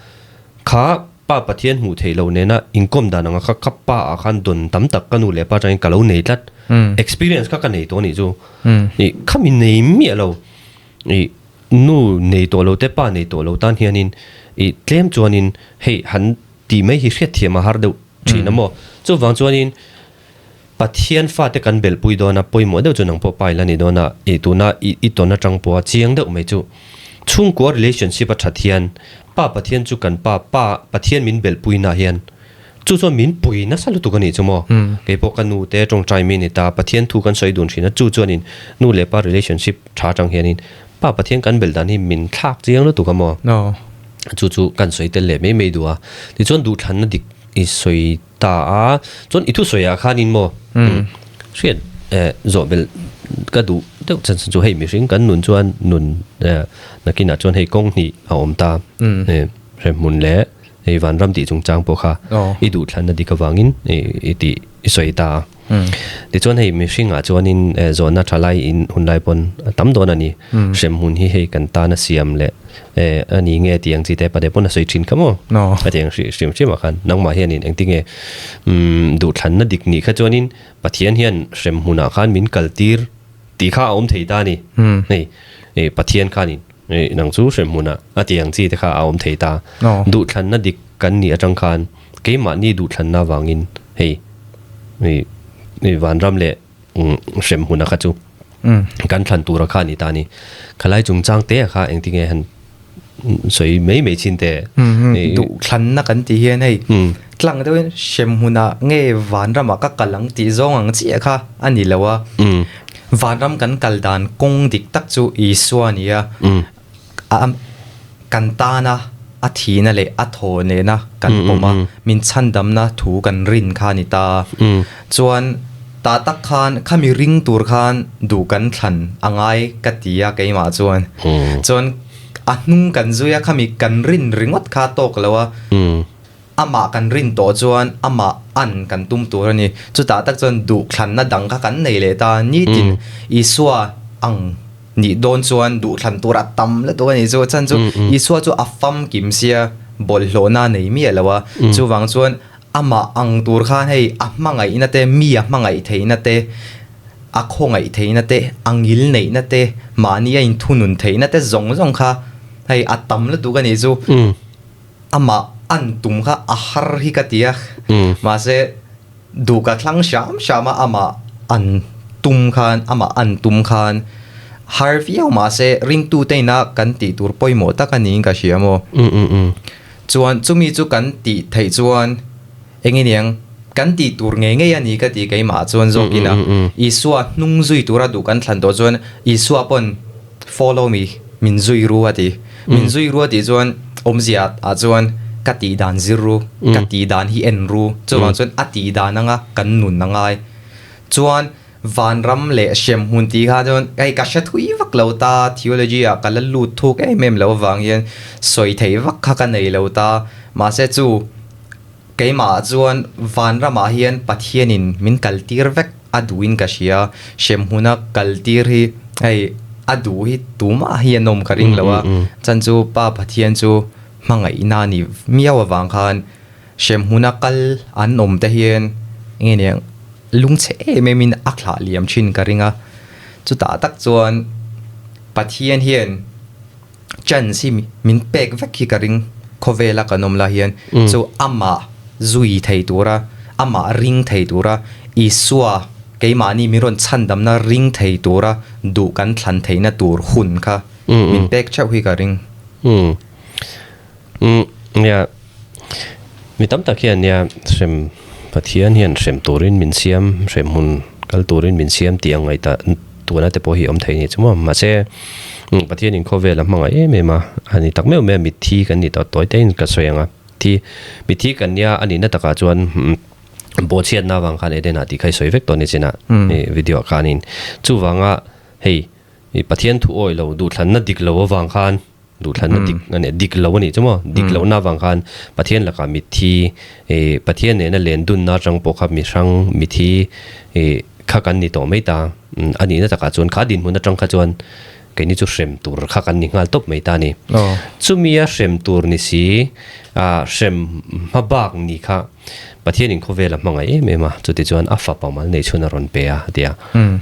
Speaker 1: kha pa Pathian hmuh theih loh nena inkawm dan anga kha ka pa ah khan dawn tam tak ka nu leh pa atangin ka lo nei tlat experience kha ka nei tawh a nih chu i khami nei miah lo i Nu nei tawh lo te pa nei tawh lo tan hianin i tlem chuanin hei han tih mai hi hriatthiam a har deuh thin a maw? Chuvang chuanin Pathian fate kan belhpui dawn a, pawimawh deuh chu nang pawh pa ila ni dawn a, i tuna i i tawn atang pawha chiang deuh mai chu chhungkua relationship a that hian Pa Pathian chu kan pa, pa Pathian min belhpui nah hian chu chuan min pui nasa lutuk a nih chu maw? Kei pawh ka nu te tawngtai mi ni ta, Pathian thu kan sawi dun thin a, chu chuanin nu leh pa relationship tha atang hianin Pa Pathian kan belh dan hi min thlak chiang lutuk a maw? Chu chu kan sawi tel leh mai mai duh a. Tichuan duhthlanna dik i sawi ta a, chuan i thusawi ah khanin maw hriat zawh belh ka duh deuh chan chu hei mihring kan nun chuan nun nakinah chuan hei kawng hnih a awm ta hremhmun leh hei vanram tih chungchang pawh kha i duhthlanna dik avangin i tih i sawi ta a. Tichuan hei mihringah chuanin zawhna tha lai in hun lai pawn a tam dawn a ni. Hremhmun hi hei kan tan a siam leh a ni nge tih ang chi te pate pawn a sawi thin kha maw? A ti ang hrim hrim ah khan nangmah hianin engtinge duhthlanna dik nih kha chuanin Pathian hian hremhmunah khan min kaltir tih kha a awm thei ta a ni. Hei Pathian khanin nang chu hremhmunah a ti ang chi te kha a awm thei ta. Duhthlanna dik kan nih atang khan keimahni duhthlanna avangin hei vanram leh hrem hmun a kha chu kan thlan tur a kha a ni ta a ni. Khalai chungchang te a kha engtinge han sawi mai mai chin te.
Speaker 3: Duhthlanna kan tih hian hei tlang deuhin hrem hmunah nge vanramah ka kal ang tih zawng ang chiah kha a ni lo a. Vanram kan kal dan kawng dik tak chu Isua a ni a. Kan tana a thihna leh a thaw nena kan pawm a, min chhandamna thu kan rin kha a ni ta. Chuan tah tak khan khami ring tur khan duh kan thlan a ngai ka ti a keimah chuan. Chuan a hnung kan zui a, khami kan rin ringawt kha a tawk lo a. Amah kan rin tawh chuan amah an kan tum tur a ni. Chutah tak chuan duhthlanna dang kha kan nei leh ta. Nitin Isua ang nih dawn chuan duhthlan tur a tam lutuk a ni chu. Chhan chu Isua chu a famkim sia bawlhhlawhna a nei miah lo a. Chuvang chuan amah ang tur khan hei a hmangaihna te, mi a hmangaih theihna te, a khawngaih theihna te, a ngil neihna te, mahni a inthunun theihna te zawng zawng kha hei a tam lutuk a ni chu. Amah an tum kha a har hi ka ti a, mahse duh ka thlang hram hram a, amah an tum khan, amah an tum khan har viau mahse ringtute ina kan tih tur pawimawh tak a niin ka hria maw. Chuan chumi chu kan tih theih chuan eng nge niang kan tih tur ngei ngei a ni ka ti keimah chuan zawkin a, Isua hnung zui tura duh kan thlan tawh chuan Isua pawn Follow me, min zui ru a ti. Min zui ru a tih chuan awmzia ah chuan ka tih dan zir ru, ka tih dan hi en ru. Chuvang chuan a tih dan anga kan nun a ngai. Chuan vanram leh hremhmun tih kha chuan hei ka hre thui vak lo ta, theology ah ka la lut thuk em em lo avang hian sawi theih vak kha ka nei lo ta. Mahse chu keimah ah chuan vanramah hian Pathianin min kaltir vek. A duhin ka hria, hremhmuna kaltir hi hei a duh hi tumah hi an awm ka ring lo a, chan chu Pa Pathian chu hmangaihna a nih miau avang khan hremhmuna kal an awm te hian enge niang lungchhe em em in a thlah liam thin ka ring a, chutah tak chuan Pathian hian chance hi min pek vek hi ka ring khawvela kan awm lah hian chu amah zui thei tura amah ring thei tura Isua keimahni min rawn chhandamna ring thei tura duh kan thlan theihna tur hun kha min pek theuh hi ka ring.
Speaker 1: Umm nia mi tam tak hian nia hrem Pathian hian hrem turin min siam hrem hmun kal turin min siam tih ang ngaihtuah tuna te pawh hi awm thei a ni chu maw mahse Pathian in khawvel a hmangaih em em a a ni tak meuh mai a mitthi kan ni tawh tawi te in ka sawi ang a thi mitthi kan nia a nihna takah chuan bawhchhiatna avang khan Eden ah tih kha i sawi vek tawh a ni chin a video ah khanin chuvanga hei Pathian thu awih lo duhthlanna dik lo avang khan Duhthlanna dik a nih, dik lo a nih chu maw? Dik lohna avang khan Pathian lakah mitthi, ih Pathian nena len dunna atang pawh kha mi hrang mitthi ih kha kan ni tawh mai ta. A nihna takah chuan kha dinhmun atang kha chuan keini chu hrem tur kha kan ni nghal tawp mai ta a ni. Chumia hrem tur ni si, ah hrem hma bak ni kha Pathianin khawvel a hmangaih em em a, chutichuan a fapa mal nei chhun a rawn pe a, a ti a.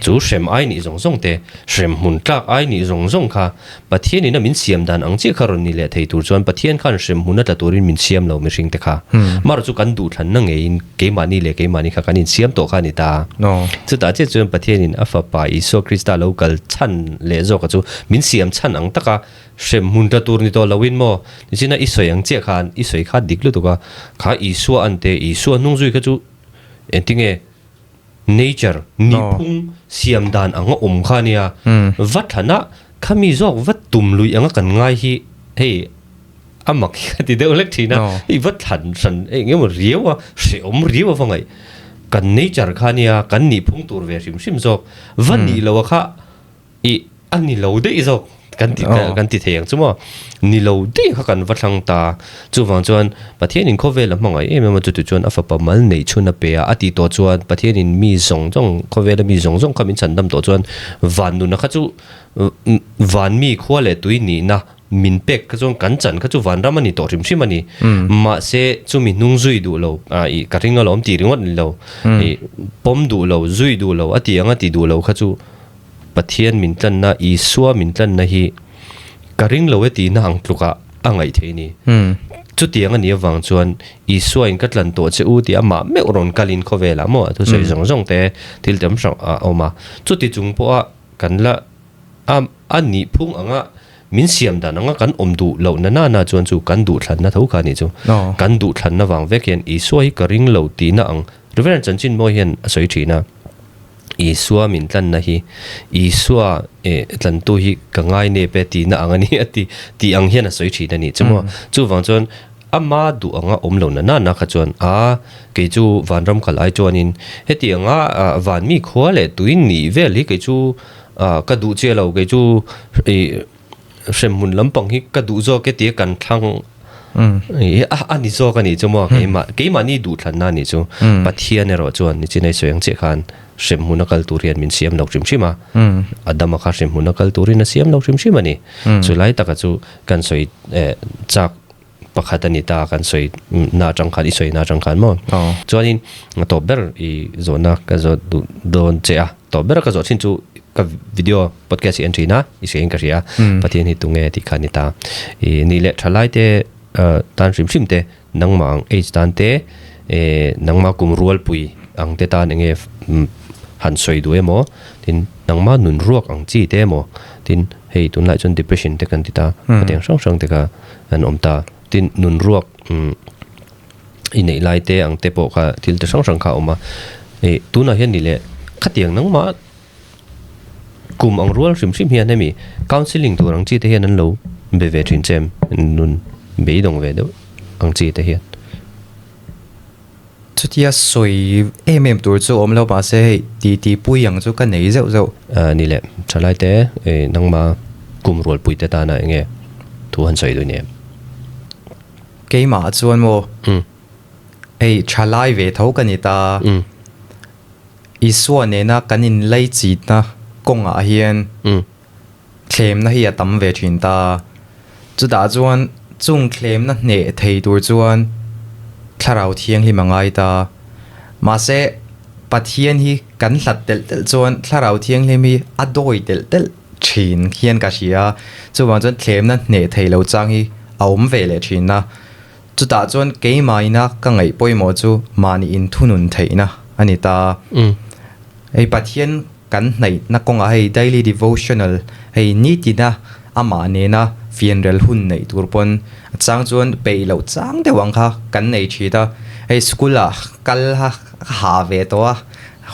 Speaker 1: Chu hrem ai nih zawng zawng te, hrem hmun tlak ai nih zawng zawng kha Pathianin a min siam dan ang chiah kha rawn ni leh thei tur chuan Pathian khan hrem hmun a tla turin min siam lo mihring te kha. Marawh chu kan duhthlanna ngeiin keimahni leh keimahni kha kan insiam tawh kha a ni ta. Chutah chiah chuan Pathianin a fapa Isua Krista lo kal chhan leh zawka chu min siam chhan ang taka Hrem hmun tla tur ni tawh loin maw? Nichina i sawi ang chiah khan i sawi kha dik lutuk a, kha Isua an te, Isua hnung zui kha chu engtinge nature, nihphung, siam dan anga awm kha ania, va thlan a, khami zawk va tum lui anga kan ngai hi hei a mak hi ka ti deuh hlek thin a, hei va thlan hran eng emaw riau a, hrehawm riau a va ngaih, kan nature kha ania, kan nihphung tur ve hrim hrim zawk, va nih loh a kha I a ni lo daih zawk kan ti kan ti thei ang chu maw ni lo daih kha kan va thlang ta chuvang chuan Pathianin khawvel a hmangaih em em a chuti chuan a fapa mal neih chhun a pe a a tih tawh chuan Pathianin mi zawng zawng khawvela mi zawng zawng kha min chhan dam tawh chuan van nuna kha chu van mi khua leh tui nihna min pek kha chuan kan chan kha chu vanram a ni tawh hrim hrim a ni. Mahse chumi hnung zui duh lo ih ka ring alawm tih ringawt ni lo ih pawm duh lo zui duh lo a tih ang a tih duh lo kha chu Pathian min tlanna, Isua min tlanna hi ka ring lo e tihna ang tlukah a ngaih theih a ni. Chutiang a nih avang chuan Isua in ka tlan tawh che u tih amah meuh rawn kalin khawvelah maw a thusawi zawng zawng te thil tam hrang a awm a. Chuti chung pawha kan la a nih phung anga min siam dan anga kan awm duh loh na nana chuan chu kan duhthlanna tho kha a nih chu. Kan duhthlanna vang vek hian Isua hi ka ring lo tihna ang Reverend Chanchinmawi hian a sawi thin a. Isua min tlanna hi Isua eh tlantu hi ka ngai nep e tihna ang a ni a ti tih ang hian a sawi thin a nih chu maw. Chuvang chuan ama duh anga awm lo na nana kha chuan a kei chu vanram kal ai chuanin heti anga van mi khua leh tui nih vel hi kei chu ka duh chiah lo kei chu ih hremhmun lampang hi ka duh zawk e tia kan thlang. I a ni zawk a nih chu maw keimah keimahni duhthlanna a nih chu. Pathian erawh chuan nichinai sawi ang chiah khan hremhmun a kal tur hian min siam lo hrim hrim a, Adama kha hremhmun a kal turin a siam lo hrim hrim a ni. Chulai taka chu kan sawi chak pakhat a ni ta kan sawi na atang khan i sawi na atang khan maw. Chuanin tawp ber i zawhna ka zawh duh dawn che a, tawp ber ka zawh thin chu ka video podcast hi en thin a, i hria in ka hria Pathian hi tunge tih kha a ni ta. I nih leh thalai te tan hrim hrim te nangmah ang age tan te nangmah kum rualpui ang te tan enge han sawi duh emaw tin nangmah nun ruak ang chi te emaw tin hei tunlai chuan depression te kan ti ta hetiang hrang hrang te kha an awm ta. Tin, nun ruak i neih lai te ang te pawh kha thil te hrang hrang kha a awm a. Ih tunah hian ni leh khatiang nangmah kum ang rual hrim hrim hian hemi counselling tur ang chi te hian an lo be ve thin che em? Nun beidawng ve deuh ang chi te hian.
Speaker 3: Chutia sawi em em tur chu awm lo mahse hei titi pui ang chu ka nei zeuh zeuh.
Speaker 1: Ni leh thalai te nangma kum rualpui te tana eng nge thu han sawi duh ni em?
Speaker 3: Keimah chuan maw hei thalai ve tho ka ni ta. Isua nena kan inlaichitna kawngah hian thlemna hi a tam ve thin ta. Chutah chuan chung thlemna hneh thei tur chuan thlarau thianghlim a ngai ta. Mahse, Pathian hi kan hlat telh telh chuan thlarau thianghlim hi a dawi telh telh thin hian ka hria. Chuvang chuan thlemna hneh thei lo chang hi a awm ve leh thin a. Chutah chuan keimahina ka ngaih pawimawh chu mahni inthunun theihna a ni ta. Hei Pathian Kan hnaihna kawngah hei daily devotional hei nitina amah nena fianrel hun neih tur pawn a chang chuan peih loh chang deuh ang kha kan nei thin a, hei school ah kal kha ka hah ve tawh a,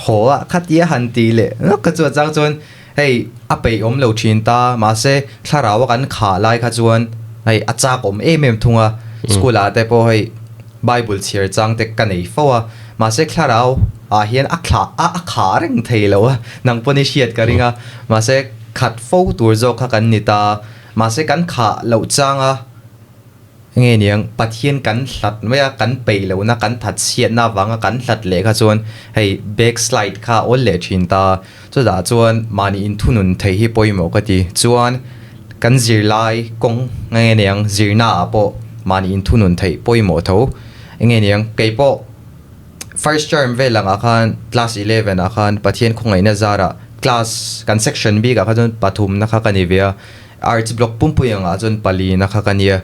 Speaker 3: haw ah khatia han tih leh nawk kha chu a chang chuan hei a peih awm lo thin ta mahse thlarau a kan khah lai kha chuan hei a chak awm em em thung a, school ah te pawh hei. Bible chhiar chang te ka nei fo a, mahse thlarau ah hian a thlah a a khah reng thei lo a, nang pawn i hriat ka ring a, mahse khat fo tur zawk kha kan ni ta, mahse kan khah loh chang a, nge niang Pathian kan hlat mai a, kan peih lohna kan that chhiatna avanga kan hlat leh kha chuan hei backslide kha a awl leh thin ta, chutah chuan mahni inthunun theih hi pawimawh ka ti, chuan. Kan zirlai kawng nge niang zirna ah pawh mahni inthunun theih pawimawh tho nge niang kei pawh first term vel ang ah khan class 11 ah khan Pathian khawngaihna zarah class kan section bik ah kha chuan pathum na kha ka ni ve a arts block pumpui ang ah chuan pali na kha ka nia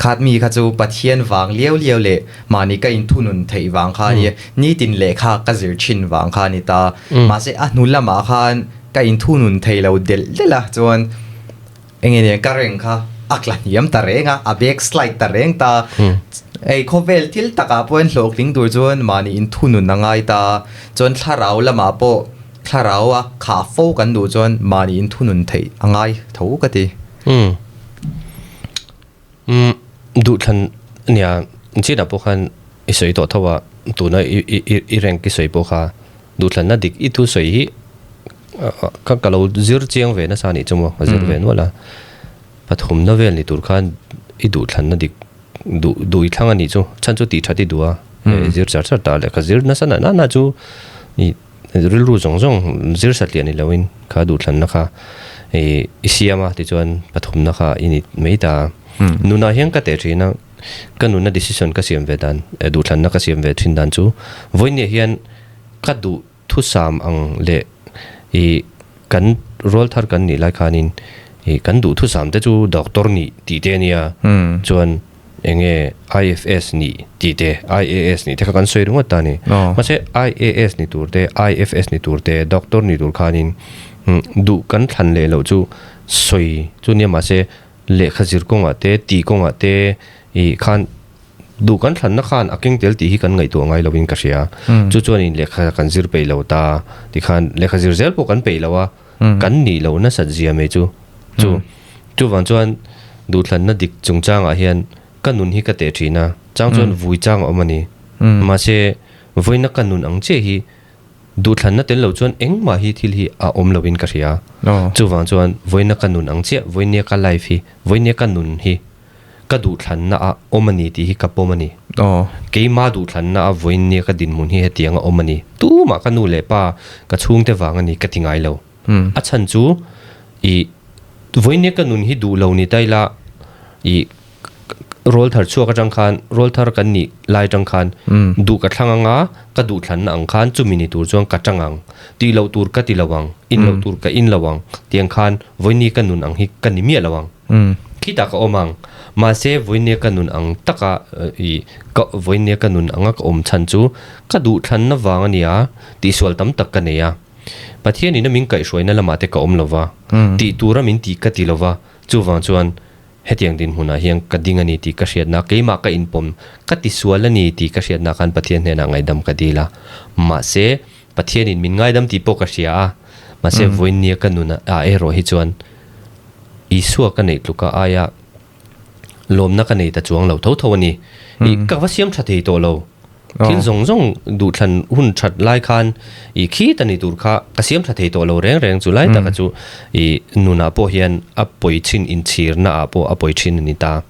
Speaker 3: khat mi kha chu Pathian vang liau liau leh mahni ka inthunun theih vang kha a nia nitin lehkha ka zir thin vang kha a ni ta mahse a hnu lamah khan Ka inthunun thei lo delh delh a, chuan enge nen ka reng kha a tla hniam ta reng a, a back slide ta reng ta. Hei khawvel thil takah pawh hian hlawhtling tur chuan mahni inthunun a ngai ta, chuan thlarau lamah pawh thlarau a khah fo kan duh chuan mahni inthunun theih a ngai tho ka ti.
Speaker 1: Umm duhthlan nia chinah pawh khan i sawi tawh tho a, tuna i i i i rank i sawi pawh kha duhthlanna dik i thu sawi hi ka ka lo zir chiang ve nasa anih chu maw ka zir ve nual a, pathumna vel ni tur khan i duhthlanna dik duh duh i thlang anih chu chhan chu tih that i duh a, i zir char char ta leh ka zir nasa na na chu i Rilru zawng zawng zir satliah ni loin kha duhthlanna kha i siam a tichuan pathumna kha i ni mai ta. Nunah hian ka teh thin a, ka nunna decision ka siam ve dan, duhthlanna ka siam ve thin dan chu vawinia hian ka duh thusam ang leh i kan rual thar kan nih lai khanin i kan duh thusam te chu doctor nih tih te a nia chuan Enge IFS nih tih te, IAS nih te kha kan sawi ringawt ta a ni. Mahse IAS ni tur te, IFS ni tur te, doctor ni tur khanin duh kan thlan leh loh chu sawi chu nia mahse lehkha zir kawngah te, tih kawngah te ih khan duh kan thlanna khan a keng tel tih hi kan ngaihtuah ngai lovin ka hria. Chu chuanin lehkha kan zir peih lo ta tikhan lehkha zir zel pawh kan peih lo a. Kan nih loh nasat zia mai chu chu chuvang chuan duhthlanna dik chungchangah hian ka nun hi ka teh thin a, chang chuan vui chang a awm a ni. Mahse vawiina ka nun ang chiah hi duhthlanna tel lo chuan engmah hi thil hi a awm lovin ka hria. Chuvang chuan vawiina ka nun ang chiah, vawinia ka life hi, vawinia ka nun hi. ka duhthlanna a awm a ni tih hi ka pawm a ni. Keima duhthlanna a vawiin nia ka dinhmun hi hetiang a awm a ni. Tumah ka nu leh pa ka chhungte vang a ni ka ti ngai lo. A chhan chu i vawiin nia ka nun hi duh lo ni ta ila i rawl thar chhuak atang khan rawl thar kan nih lai atang khan duh ka thlang anga ka duhthlanna ang khan chumi ni tur chuan ka tang ang. Tih loh tur ka ti lo ang, in loh tur ka in lo ang tiang khan vawiin ni ka nun ang hi ka ni miah lo ang. Khitah ka awm ang. Mahse vawinia ka nun ang taka i ka vawinia ka nun anga ka awm chhan chu ka duhthlanna vang a nia tihsual tam tak ka nei a. Pathianin a min kaihhruaina lamah te ka awm lo va, tih tura min tih ka ti lo va, chuvang chuan hetiang dinhmunah hian ka ding a ni tih ka hriatna, keimah ka inpawm, ka tisual a ni tih ka hriatna khan Pathian hnenah ngaihdam ka dil a. Mahse Pathianin min ngaidam tih pawh ka hria a, mahse vawinia ka nun ah erawh hi chuan Isua ka neih tluka aia lawmna ka nei ta chuang lo tho tho a ni. I ka va siam tha thei tawh lo. Thil zawng zawng duhthlan hun that lai khan i khi ta ni tur kha ka siam tha thei tawh lo reng reng chu lai taka chu i nunah pawh hian a pawi thin inchhirna ah pawh a pawi thin a ni ta.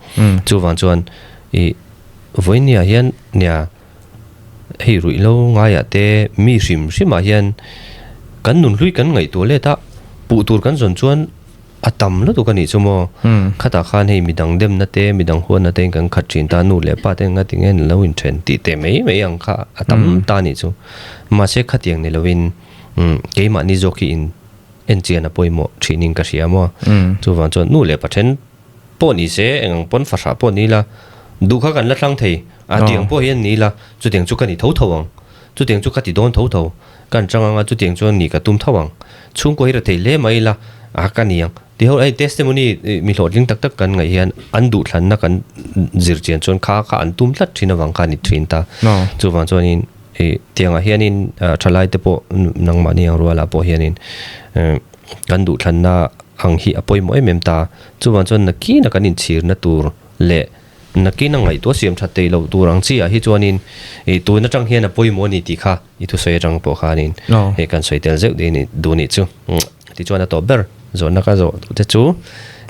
Speaker 1: Chuvang chuan i vawinia hian nia Hei ruih lo ngaiah te mi hrim hrimah hian kan nun hlui kan ngaihtuah let a, puh tur kan zawn chuan a tam lutuk a nih chu maw. Khatah khan hei midang demna te, midang huatna te in kan khat thin ta, nu leh pa te nga tinge an lo inthen tih te mai mai ang kha a tam ta a nih chu. Mahse khatiang ni lovin keimahni zawk hi in enchian a pawimawh thinin ka hria maw. Chuvang chuan nu leh pa then pawh ni se, eng ang pawn fahrah pawh ni ila, duh kha kan la thlang thei, a tiang pawh hian ni ila, chutiang chu ka ni tho tho ang, chutiang chu ka ti dawn tho tho, kan chang anga chutiang chuan ni ka tum tho ang, chhungkaw hi ra thei hle mai ila, a ka ni ang, ti ho hei testimony mi hlawhtling tak tak kan ngaih hian an duhthlanna kan zir chian chuan kha kha an tum tlat thin avang kha a ni thin ta, chuvang chuanin ih tiangah hianin thalai te pawh nangmahni ang rualah pawh hianin Kan duhthlanna ang hi a pawimawh em em ta. Chuvang chuan nakina kan inchhirna tur leh nakina ngaihtuah siam that theih loh tur ang chi ah hi chuanin ih tun atang hian a pawimawh a ni tih kha i thusawi atang pawh khanin hei kan sawi tel zeuh dih duh nih chu. Tichuan a tawp ber zawhna ka zawh duh te chu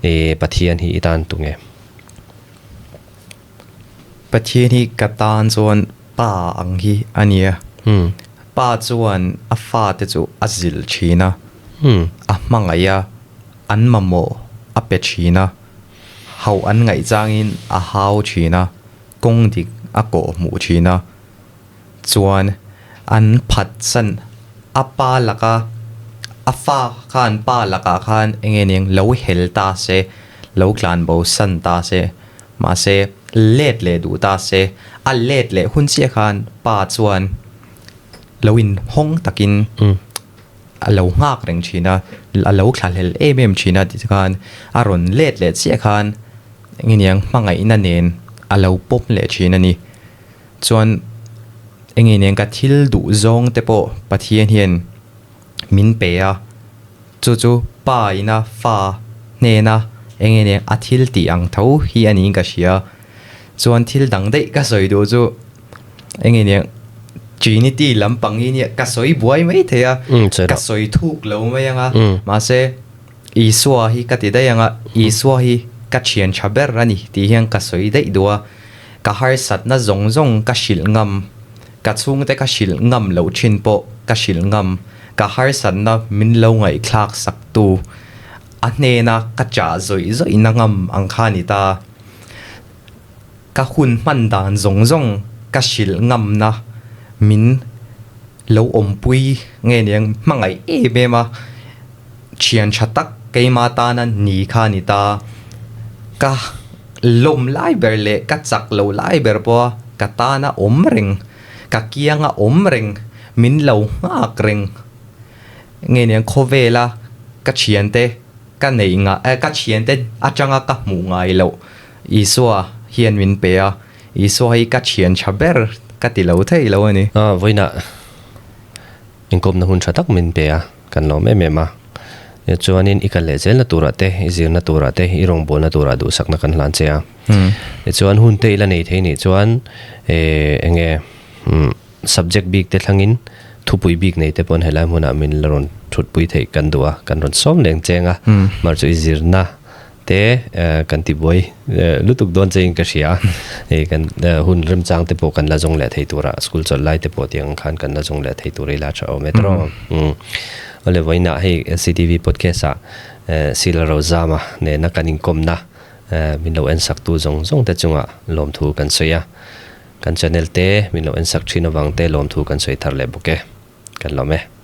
Speaker 1: ih Pathian hi i tan tu nge?
Speaker 3: Pathian hi ka tan chuan pa ang hi a nia. Pa chuan a fate chu a zilh thin a, a hmangaih a, an mamawh a pe thin a, hauh an ngaih changin a hau thin a, kawng dik a kawh hmuh thin a. Chuan an phatsan a pa laka a fa khan pa lakah khan eng nge ning lo hel ta se, lo tlan bo san ta se, mahse let leh duh ta se, a let leh hun chiah khan pa chuan lo inhawng takin a lo nghak reng thin a, a lo thlahlel em em thin a tikhan a rawn let leh chiah khan eng nge niang hmangaihna nen a lo pawm leh thin a ni. Chuan eng nge nen ka thil duh zawng te pawh Pathian hian min pe a, chu chu pa ina fa hnena eng nge nen a thil tih ang tho hi a niin ka hria. Chuan thil dang daih ka sawi duh chu eng nge nen Trinity lampang hi nia ka sawi buai mai thei a, ka sawi thuk lo mai ang a, mahse Isua hi ka ti daih ang a, Isua hi ka thian tha ber a ni tih hian ka sawi daih duh a. Ka harsatna zawng zawng ka hrilh ngam, ka chhungte ka hrilh ngam loh thin pawh ka hrilh ngam, ka harsatna min lo ngaihthlak sak tu a hnena ka chah zawih zawih na ngam ang kha ni ta. Ka hun hman dan zawng zawng ka hrilh ngamna min lo awmpui nge niang hmangaih em em a, thian tha tak keima tana ni kha ni ta. Ka lawm lai ber leh ka chak lo lai ber pawha ka tana awm reng, ka kianga awm reng, min lo nghak reng nge niang khawvela ka thiante ka neih ngah eh ka thiante atanga ka hmuh ngai loh Isua hian min pe a, Isua hi ka thian tha ber ka ti lo thei lo a ni.
Speaker 1: Vawiinah inkawmna hun tha tak min pe a, kan lawm em em a. Chuanin i kal leh zelna turah te, i zirna turah te, i rawngbawlna turah duhsakna kan hlan che a. Tichuan hun te i la nei thei nih chuan eng nge subject bik te thlangin thupui bik nei te pawn helai hmunah min la rawn thutpui theih kan duh a, kan rawn sawm leng cheng a. Mar chu i zirna. Te kan ti buai lutuk dawn che in ka hria hei kan hun remchang te pawh kan la zawng leh thei tura school chawlh lai te pawh tiang khan kan la zawng leh thei tur ila tha awm e tawrh awle vawiinah hei CTV podcast ah Sila Rozama nena kan inkawmna min lo en sak tu zawng zawng te chungah lawmthu kan sawi a kan channel te min lo en sak thin avang te lawmthu kan sawi thar leh bawk e kan lawm e.